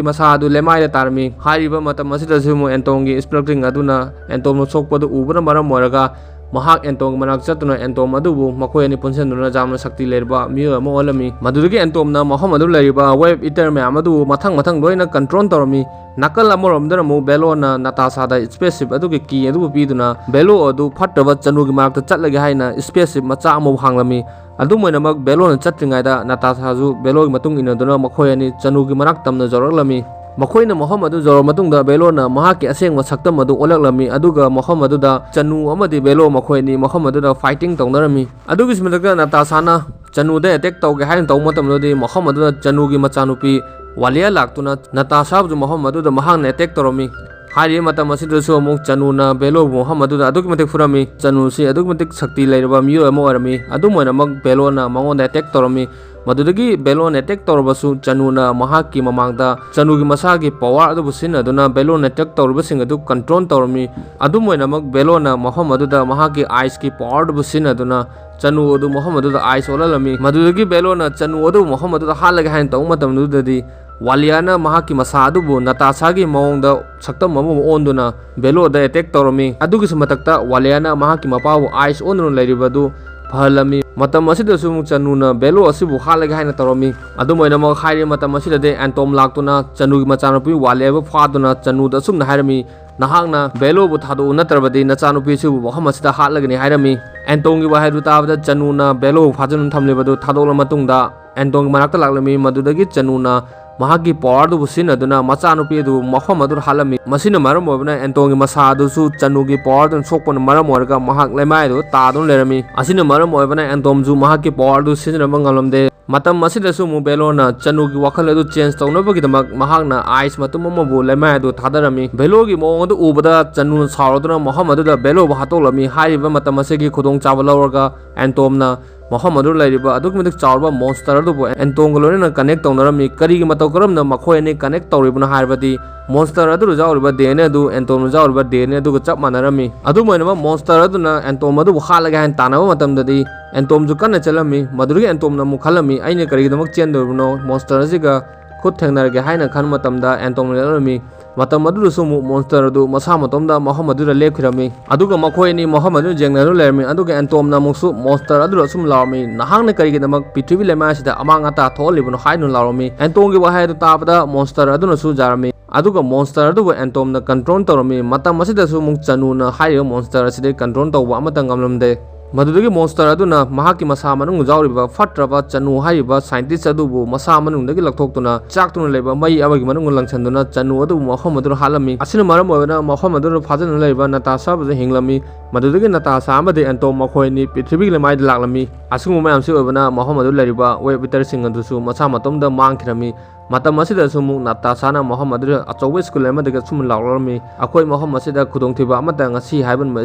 ꯃꯁꯥ ꯑꯗꯨ ꯂꯦꯃꯥꯏꯗ ꯇꯥꯔꯝꯃꯤ꯫ ꯍꯥꯏꯔꯤꯕ ꯃꯇꯝ ꯑꯁꯤꯗꯁꯨ ꯑꯃꯨꯛ ꯑꯦꯟꯇꯣꯝꯒꯤ ꯁ꯭ꯄꯦꯀ꯭ꯂꯤꯡ ꯑꯗꯨꯅ ꯑꯦꯟꯇꯣꯝꯅ ꯁꯣꯛꯄꯗꯨ ꯎꯕꯅ ꯃꯔꯝ ꯑꯣꯏꯔꯒ ꯃꯍꯥꯛ ꯑꯦꯟꯇꯣꯝꯒꯤ ꯃꯅꯥꯛ ꯆꯠꯇꯨꯅ ꯑꯦꯟꯇꯣꯝ ꯑꯗꯨꯕꯨ ꯃꯈꯣꯏ ꯑꯅꯤ ꯄꯨꯟꯁꯤꯟꯗꯨꯅ ꯌꯥꯝꯅ ꯁꯛꯇꯤ ꯂꯩꯔꯕ ꯃꯤꯑꯣꯏ ꯑꯃ ꯑꯣꯜꯂꯝꯃꯤ꯫ ꯃꯗꯨꯗꯒꯤ ꯑꯦꯟꯇꯣꯝꯅ ꯃꯐꯝ ꯑꯗꯨ ꯂꯩꯔꯤꯕ ꯋꯦꯕ ꯏꯇꯔ ꯃꯌꯥꯝ ꯑꯗꯨꯕꯨ ꯃꯊꯪ ꯃꯊꯪ ꯂꯣꯏꯅ ꯀꯟꯇ꯭ꯔꯣꯜ ꯇꯧꯔꯝꯃꯤ꯫ ꯅꯥꯀꯜ ꯑꯃꯔꯣꯝꯗꯅ ꯑꯃꯨꯛ ꯕꯦꯂꯣꯅ ꯅꯥꯇꯥꯁꯥꯗ ꯁ꯭ꯄꯦꯁ ꯁꯤꯞ ꯑꯗꯨꯒꯤ ꯀꯤ ꯑꯗꯨꯕꯨ ꯄꯤꯗꯨꯅ ꯕꯦꯂꯣ ꯑꯗꯨ ꯐꯠꯇꯕ ꯆꯅꯨꯒꯤ ꯃꯅꯥꯛꯇ ꯆꯠꯂꯒꯦ ꯍꯥꯏꯅ ꯁ꯭ꯄꯦꯁ ꯁꯤꯞ ꯃꯆꯥ ꯑꯃꯕꯨ ꯍꯥꯡꯂꯝꯃꯤ꯫ ꯑꯗꯨꯝ ꯑꯣꯏꯅꯃꯛ ꯕꯦꯂꯣꯅ ꯆꯠꯇ꯭ꯔꯤꯉꯩꯗ ꯅꯥꯇꯥꯁꯥꯁꯨ ꯕꯦꯂꯣꯒꯤ ꯃꯇꯨꯡ ꯏꯟꯅꯗꯨꯅ ꯃꯈꯣꯏ ꯑꯅꯤ ꯆꯅꯨꯒꯤ ꯃꯅꯥꯛ ꯇꯝꯅ ꯌꯧꯔꯛꯂꯝꯃꯤ꯫ ꯃꯈꯣꯏꯅ ꯃꯐꯝ ꯑꯗꯨ ꯌꯧꯔꯕ ꯃꯇꯨꯡꯗ ꯕꯦꯂꯣꯅ ꯃꯍꯥꯛꯀꯤ ꯑꯁꯦꯡꯕ ꯁꯛꯇꯝ ꯑꯗꯨ ꯑꯣꯜꯂꯛꯂꯝꯃꯤ, ꯑꯗꯨꯒ ꯃꯐꯝ ꯑꯗꯨꯗ ꯆꯅꯨ ꯑꯃꯗꯤ ꯕꯦꯂꯣ ꯃꯈꯣꯏ ꯑꯅꯤ ꯃꯐꯝ ꯑꯗꯨꯗ ꯐꯥꯏꯇꯤꯡ ꯇꯧꯅꯔꯝꯃꯤ꯫ ꯑꯗꯨꯒꯤꯁꯨ ꯃꯊꯛꯇ ꯅꯥꯇꯥꯁꯥꯅ ꯆꯅꯨꯗ ꯑꯦꯇꯦꯛ ꯇꯧꯒꯦ ꯍꯥꯏꯅ ꯇꯧꯕ ꯃꯇꯝꯗꯗꯤ ꯃꯐꯝ ꯑꯗꯨꯗ ꯆꯅꯨꯒꯤ ꯃꯆꯥꯅꯨꯄꯤ ꯋꯥꯂꯤꯌꯥ ꯂꯥꯛꯇꯨꯅ ꯅꯥꯇꯥꯁꯥꯕꯨꯁꯨ ꯃꯐꯝ ꯑꯗꯨꯗ ꯃꯍꯥꯛꯅ ꯑꯦꯇꯦꯛ ꯇꯧꯔꯝꯃꯤ꯫ ꯍꯥꯏꯔꯤꯕ ꯃꯇꯝ ꯑꯁꯤꯗꯁꯨ ꯑꯃꯨꯛ ꯆꯅꯨꯅ ꯕꯦꯂꯣꯕꯨ ꯃꯐꯝ ꯑꯗꯨꯗ ꯑꯗꯨꯛꯀꯤ ꯃꯇꯤꯛ ꯐꯨꯔꯝꯃꯤ꯫ ꯆꯅꯨꯁꯤ ꯑꯗꯨꯛꯀꯤ ꯃꯇꯤꯛ ꯁꯛꯇꯤ ꯂꯩꯔꯕ ꯃꯤꯑꯣꯏ ꯑꯃ ꯑꯣꯏꯔꯝꯃꯤ꯫ ꯑꯗꯨꯝ ꯑꯣꯏꯅꯃꯛ ꯕꯦꯂꯣꯅ ꯃꯉꯣꯟꯗ ꯑꯦꯇꯦꯛ ꯇꯧꯔꯝꯃꯤ꯫ ꯃꯗꯨꯗꯒꯤ ꯕꯦꯂꯣꯅ ꯑꯦꯇꯦꯛ ꯇꯧꯔꯕꯁꯨ ꯆꯅꯨꯅ ꯃꯍꯥꯛꯀꯤ ꯃꯃꯥꯡꯗ ꯆꯅꯨꯒꯤ ꯃꯁꯥꯒꯤ ꯄꯋꯥꯔ ꯑꯗꯨꯕꯨ ꯁꯤꯖꯤꯟꯅꯗꯨꯅ ꯕꯦꯂꯣꯅ ꯑꯦꯇꯦꯛ ꯇꯧꯔꯤꯕꯁꯤꯡ ꯑꯗꯨ ꯀꯟꯇ꯭ꯔꯣꯜ ꯇꯧꯔꯝꯃꯤ꯫ ꯑꯗꯨꯝ ꯑꯣꯏꯅꯃꯛ ꯕꯦꯂꯣꯅ ꯃꯐꯝ ꯑꯗꯨꯗ ꯃꯍꯥꯛꯀꯤ ꯑꯥꯏꯁꯀꯤ ꯄꯋꯥꯔ ꯑꯗꯨꯕꯨ ꯁꯤꯖꯤꯟꯅꯗꯨꯅ ꯆꯅꯨ ꯑꯗꯨ ꯃꯐꯝ ꯑꯗꯨꯗ ꯑꯥꯏꯁ ꯑꯣꯜꯍꯜꯂꯝꯃꯤ꯫ ꯃꯗꯨꯗꯒꯤ ꯕꯦꯂꯣꯅ ꯆꯅꯨ ꯑꯗꯨ ꯃꯐꯝ ꯑꯗꯨꯗ ꯍꯥꯠꯂꯒꯦ ꯍꯥꯏꯅ ꯇꯧꯕ ꯃꯇꯝꯗꯨꯗꯗꯤ ꯋꯥꯂꯤꯌꯥꯅ ꯃꯍꯥꯛꯀꯤ ꯃꯁꯥ ꯑꯗꯨꯕꯨ ꯅꯥꯇꯥꯁꯥꯒꯤ ꯃꯑꯣꯡꯗ ꯁꯛꯇꯝ ꯑꯃꯕꯨ ꯑꯣꯟꯗꯨꯅ ꯕꯦꯂꯣꯗ ꯑꯦꯇꯦꯛ ꯇꯧꯔꯝꯃꯤ꯫ ꯑꯗꯨꯒꯤꯁꯨ ꯃꯊꯛꯇ ꯋꯥꯂꯤꯌꯥꯅ ꯃꯍꯥꯛꯀꯤ ꯃꯄꯥꯕꯨ ꯑꯥꯏꯁ ꯑꯣꯟꯗꯨꯅ ꯂꯩꯔꯤꯕ ꯑꯗꯨ ꯐꯍꯜꯂꯝꯃꯤ꯫ ꯃꯇꯝ ꯑꯁꯤꯗꯁꯨ ꯑꯃꯨꯛ ꯆꯅꯨꯅ ꯕꯦꯂꯣ ꯑꯁꯤꯕꯨ ꯍꯥꯠꯂꯒꯦ ꯍꯥꯏꯅ ꯇꯧꯔꯝꯃꯤ꯫ ꯑꯗꯨꯝ ꯑꯣꯏꯅꯃꯛ ꯍꯥꯏꯔꯤꯕ ꯃꯇꯝ ꯑꯁꯤꯗꯗꯤ ꯑꯦꯟꯇꯣꯝ ꯂꯥꯛꯇꯨꯅ ꯆꯅꯨꯒꯤ ꯃꯆꯥꯅꯨꯄꯤ ꯋꯥꯂꯤꯌꯥꯕꯨ ꯐꯥꯗꯨꯅ ꯆꯅꯨꯗ ꯑꯁꯨꯝꯅ ꯍꯥꯏꯔꯝꯃꯤ, "ꯅꯍꯥꯛꯅ ꯕꯦꯂꯣꯕꯨ ꯊꯥꯗꯣꯛꯎ, ꯅꯠꯇ꯭ꯔꯕꯗꯤ ꯅꯆꯥꯅꯨꯄꯤ ꯑꯁꯤꯕꯨ ꯃꯐꯝ ꯑꯁꯤꯗ ꯍꯥꯠꯂꯒꯅꯤ" ꯍꯥꯏꯔꯝꯃꯤ꯫ ꯑꯦꯟꯇꯣꯝꯒꯤ ꯋꯥꯍꯩꯗꯨ ꯇꯥꯕꯗ ꯆꯅꯨꯅ ꯕꯦꯂꯣꯕꯨ ꯐꯥꯖꯤꯟꯗꯨꯅ ꯊꯝꯂꯤꯕꯗꯨ ꯊꯥꯗꯣꯛꯂꯕ ꯃꯇꯨꯡꯗ ꯑꯦꯟꯇꯣꯝꯒꯤ ꯃꯅꯥꯛꯇ ꯂꯥꯛꯂꯝꯃꯤ꯫ ꯃꯗꯨꯗꯒꯤ ꯆꯅꯨꯅ ꯃꯍꯥꯛꯀꯤ ꯄꯋꯥꯔꯗꯨꯕꯨ ꯁꯤꯖꯤꯟꯅꯗꯨꯅ ꯃꯆꯥꯅꯨꯄꯤ ꯑꯗꯨꯕꯨ ꯃꯐꯝ ꯑꯗꯨꯗ ꯍꯥꯠꯂꯝꯃꯤ꯫ ꯃꯁꯤꯅ ꯃꯔꯝ ꯑꯣꯏꯕꯅ ꯑꯦꯟꯇꯣꯝꯒꯤ ꯃꯁꯥ ꯑꯗꯨꯁꯨ ꯆꯅꯨꯒꯤ ꯄꯋꯥꯔꯗꯨꯅ ꯁꯣꯛꯄꯅ ꯃꯔꯝ ꯑꯣꯏꯔꯒ ꯃꯍꯥꯛ ꯂꯩꯃꯥꯏ ꯑꯗꯨ ꯇꯥꯗꯨꯅ ꯂꯩꯔꯝꯃꯤ꯫ ꯑꯁꯤꯅ ꯃꯔꯝ ꯑꯣꯏꯕꯅ ꯑꯦꯟꯇꯣꯝꯁꯨ ꯃꯍꯥꯛꯀꯤ ꯄꯋꯥꯔꯗꯨ ꯁꯤꯖꯤꯟꯅꯕ ꯉꯝꯂꯝꯗꯦ꯫ ꯃꯇꯝ ꯑꯁꯤꯗꯁꯨ ꯑꯃꯨꯛ ꯕꯦꯂꯣꯅ ꯆꯅꯨꯒꯤ ꯋꯥꯈꯜ ꯑꯗꯨ ꯆꯦꯟꯖ ꯇꯧꯅꯕꯒꯤꯗꯃꯛ ꯃꯍꯥꯛꯅ ꯑꯥꯏꯁ ꯃꯇꯨꯝ ꯑꯃꯕꯨ ꯂꯩꯃꯥꯏ ꯑꯗꯨ ꯊꯥꯗꯔꯝꯃꯤ꯫ ꯕꯦꯂꯣꯒꯤ ꯃꯑꯣꯡ ꯑꯗꯨ ꯎꯕꯗ ꯆꯅꯨꯅ ꯁꯥꯎꯔꯗꯨꯅ ꯃꯐꯝ ꯑꯗꯨꯗ ꯕꯦꯂꯣꯕꯨ ꯍꯥꯠꯇꯣꯛꯂꯝꯃꯤ꯫ ꯍꯥꯏꯔꯤꯕ ꯃꯇꯝ ꯑꯁꯤꯒꯤ ꯈꯨꯗꯣꯡꯆꯥꯕ ꯂꯧꯔꯒ ꯑꯦꯟꯇꯣꯝꯅ ꯃꯐꯝ ꯑꯗꯨꯗ ꯂꯩꯔꯤꯕ ꯑꯗꯨꯛꯀꯤ ꯃꯇꯤꯛ ꯆꯥꯎꯔꯕ ꯃꯣꯟꯁꯇꯔ ꯑꯗꯨꯕꯨ ꯑꯦꯟꯇꯣꯝꯒ ꯂꯣꯏꯅꯅ ꯀꯅꯦꯛ ꯇꯧꯅꯔꯝꯃꯤ꯫ ꯀꯔꯤꯒꯤ ꯃꯇꯧ ꯀꯔꯝꯅ ꯃꯈꯣꯏ ꯑꯅꯤ ꯀꯅꯦꯛ ꯇꯧꯔꯤꯕꯅꯣ ꯍꯥꯏꯔꯕꯗꯤ ꯃꯣꯟꯁꯇꯔ ꯑꯗꯨꯗ ꯌꯥꯎꯔꯤꯕ ꯗꯤ ꯑꯦꯟ ꯑꯦ ꯑꯗꯨ ꯑꯦꯟꯇꯣꯝꯗ ꯌꯥꯎꯔꯤꯕ ꯗꯤ ꯑꯦꯟ ꯑꯦ ꯑꯗꯨꯒ ꯆꯞ ꯃꯥꯟꯅꯔꯝꯃꯤ꯫ ꯑꯗꯨꯝ ꯑꯣꯏꯅꯃꯛ ꯃꯣꯟꯁꯇꯔ ꯑꯗꯨꯅ ꯑꯦꯟꯇꯣꯝ ꯑꯗꯨꯕꯨ ꯍꯥꯠꯂꯒꯦ ꯍꯥꯏꯅ ꯇꯥꯟꯅꯕ ꯃꯇꯝꯗꯗꯤ ꯑꯦꯟꯇꯣꯝꯁꯨ ꯀꯟꯅ ꯆꯦꯜꯂꯝꯃꯤ꯫ ꯃꯗꯨꯗꯒꯤ ꯑꯦꯟꯇꯣꯝꯅ ꯑꯃꯨꯛ ꯈꯜꯂꯝꯃꯤ, "ꯑꯩꯅ ꯀꯔꯤꯒꯤꯗꯃꯛ ꯆꯦꯟꯗꯣꯔꯤꯕꯅꯣ? ꯃꯣꯟꯁꯇꯔ ꯑꯁꯤꯒ ꯈꯨꯠ ꯊꯦꯡꯅꯔꯒꯦ" ꯍꯥꯏꯅ ꯈꯟꯕ ꯃꯇꯝꯗ ꯑꯦꯟꯇꯣꯝꯅ ꯂꯦꯞꯂꯝꯃꯤ꯫ ꯃꯇꯝ ꯑꯗꯨꯗꯁꯨ ꯑꯃꯨꯛ ꯃꯣꯟꯁꯇꯔ ꯑꯗꯨ ꯃꯁꯥ ꯃꯇꯣꯝꯗ ꯃꯐꯝ ꯑꯗꯨꯗ ꯂꯦꯞꯈꯤꯔꯝꯃꯤ꯫ ꯑꯗꯨꯒ ꯃꯈꯣꯏ ꯑꯅꯤ ꯃꯐꯝ ꯑꯗꯨꯗ ꯌꯦꯡꯅꯗꯨꯅ ꯂꯩꯔꯝꯃꯤ꯫ ꯑꯗꯨꯒ ꯑꯦꯟꯇꯣꯝꯅ ꯑꯃꯨꯛꯁꯨ ꯃꯣꯟꯁꯇꯔ ꯑꯗꯨꯗ ꯑꯁꯨꯝ ꯂꯥꯎꯔꯝꯃꯤ, "ꯅꯍꯥꯛꯅ ꯀꯔꯤꯒꯤꯗꯃꯛ ꯄ꯭ꯔꯤꯊꯤꯕꯤ ꯂꯩꯃꯥꯏ ꯑꯁꯤꯗ ꯑꯃꯥꯡ ꯑꯇꯥ ꯊꯣꯛꯍꯜꯂꯤꯕꯅꯣ?" ꯍꯥꯏꯗꯨꯅ ꯂꯥꯎꯔꯝꯃꯤ꯫ ꯑꯦꯟꯇꯣꯝꯒꯤ ꯋꯥꯍꯩ ꯑꯗꯨ ꯇꯥꯕꯗ ꯃꯣꯟꯁꯇꯔ ꯑꯗꯨꯅꯁꯨ ꯌꯥꯔꯝꯃꯤ꯫ ꯑꯗꯨꯒ ꯃꯣꯟꯁꯇꯔ ꯑꯗꯨꯕꯨ ꯑꯦꯟꯇꯣꯝꯅ ꯀꯟꯇ꯭ꯔꯣꯜ ꯇꯧꯔꯝꯃꯤ꯫ ꯃꯇꯝ ꯑꯁꯤꯗꯁꯨ ꯑꯃꯨꯛ ꯆꯅꯨꯅ ꯍꯥꯏꯔꯤꯕ ꯃꯣꯟꯁꯇꯔ ꯑꯁꯤꯗꯤ ꯀꯟꯇ꯭ꯔꯣꯜ ꯇꯧꯕ ꯑꯃꯠꯇ ꯉꯝꯂꯝꯗꯦ꯫ ꯃꯗꯨꯗꯒꯤ ꯃꯣꯟꯁꯇꯔ ꯑꯗꯨꯅ ꯃꯍꯥꯛꯀꯤ ꯃꯁꯥ ꯃꯅꯨꯡꯗ ꯌꯥꯎꯔꯤꯕ ꯐꯠꯇ꯭ꯔꯕ ꯆꯅꯨ ꯍꯥꯏꯔꯤꯕ ꯁꯥꯏꯟꯇꯤꯁ ꯑꯗꯨꯕꯨ ꯃꯁꯥ ꯃꯅꯨꯡꯗꯒꯤ ꯂꯧꯊꯣꯛꯇꯨꯅ ꯆꯥꯛꯇꯨꯅ ꯂꯩꯕ ꯃꯩ ꯑꯃꯒꯤ ꯃꯅꯨꯡꯗ ꯂꯪꯁꯟꯗꯨꯅ ꯆꯅꯨ ꯑꯗꯨꯕꯨ ꯃꯐꯝ ꯑꯗꯨꯗ ꯍꯥꯠꯂꯝꯃꯤ꯫ ꯑꯁꯤꯅ ꯃꯔꯝ ꯑꯣꯏꯗꯨꯅ ꯃꯐꯝ ꯑꯗꯨꯗ ꯐꯥꯖꯤꯟꯗꯨꯅ ꯂꯩꯔꯤꯕ ꯅꯇꯥꯁꯥꯕꯨꯁꯨ ꯍꯤꯡꯂꯝꯃꯤ꯫ ꯃꯗꯨꯗꯒꯤ ꯅꯇꯥꯁꯥ ꯑꯃꯗꯤ ꯑꯦꯟꯇꯣꯝ ꯃꯈꯣꯏ ꯑꯅꯤ ꯄ꯭ꯔꯤꯊꯤꯕꯤꯒꯤ ꯂꯩꯃꯥꯏꯗ ꯂꯥꯛꯂꯝꯃꯤ꯫ ꯑꯁꯤꯒꯨꯝꯕ ꯃꯌꯥꯝꯁꯤ ꯑꯣꯏꯕꯅ ꯃꯐꯝ ꯑꯗꯨꯗ ꯂꯩꯔꯤꯕ ꯋꯦꯕ ꯏꯇꯔꯁꯤꯡ ꯑꯗꯨꯁꯨ ꯃꯁꯥ ꯃꯇꯣꯝꯗ ꯃꯥꯡꯈꯤꯔꯝꯃꯤ꯫ ꯃꯇꯝ ꯑꯁꯤꯗꯁꯨ ꯑꯃꯨꯛ ꯅꯇꯥꯁꯥꯅ ꯃꯐꯝ ꯑꯗꯨꯗ ꯑꯆꯧꯕ ꯁ꯭ꯀꯨꯜ ꯑꯃꯗꯒꯤ ꯑꯁꯨꯝꯅ ꯂꯥꯎꯔꯛꯂꯝꯃꯤ, "ꯑꯩꯈꯣꯏ ꯃꯐꯝ ꯑꯁꯤꯗ ꯈꯨꯗꯣꯡꯊꯤꯕ ꯑꯃꯠꯇ ꯉꯁꯤ ꯍꯥꯏꯕ ꯅꯨꯃꯤꯠ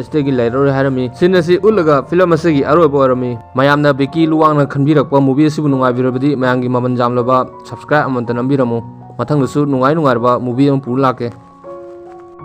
ꯑꯁꯤꯗꯒꯤ ꯂꯩꯔꯔꯣꯏ" ꯍꯥꯏꯔꯝꯃꯤ꯫ ꯁꯤꯟ ꯑꯁꯤ ꯎꯠꯂꯒ ꯐꯤꯂꯝ ꯑꯁꯤꯒꯤ ꯑꯔꯣꯏꯕ ꯑꯣꯏꯔꯝꯃꯤ꯫ ꯃꯌꯥꯝꯅ ꯕꯤꯀꯤ ꯂꯨꯋꯥꯡꯅ ꯈꯟꯕꯤꯔꯛꯄ ꯃꯨꯚꯤ ꯑꯁꯤꯕꯨ ꯅꯨꯡꯉꯥꯏꯕꯤꯔꯕꯗꯤ ꯃꯌꯥꯝꯒꯤ ꯃꯃꯜ ꯌꯥꯝꯂꯕ ꯁꯕꯁꯀ꯭ꯔꯥꯏꯕ ꯑꯃꯠꯇ ꯅꯝꯕꯤꯔꯝꯃꯨ꯫ ꯃꯊꯪꯗꯁꯨ ꯅꯨꯡꯉꯥꯏ ꯅꯨꯡꯉꯥꯏꯔꯕ ꯃꯨꯚꯤ ꯑꯃ ꯄꯨꯔ ꯂꯥꯛꯀꯦ꯫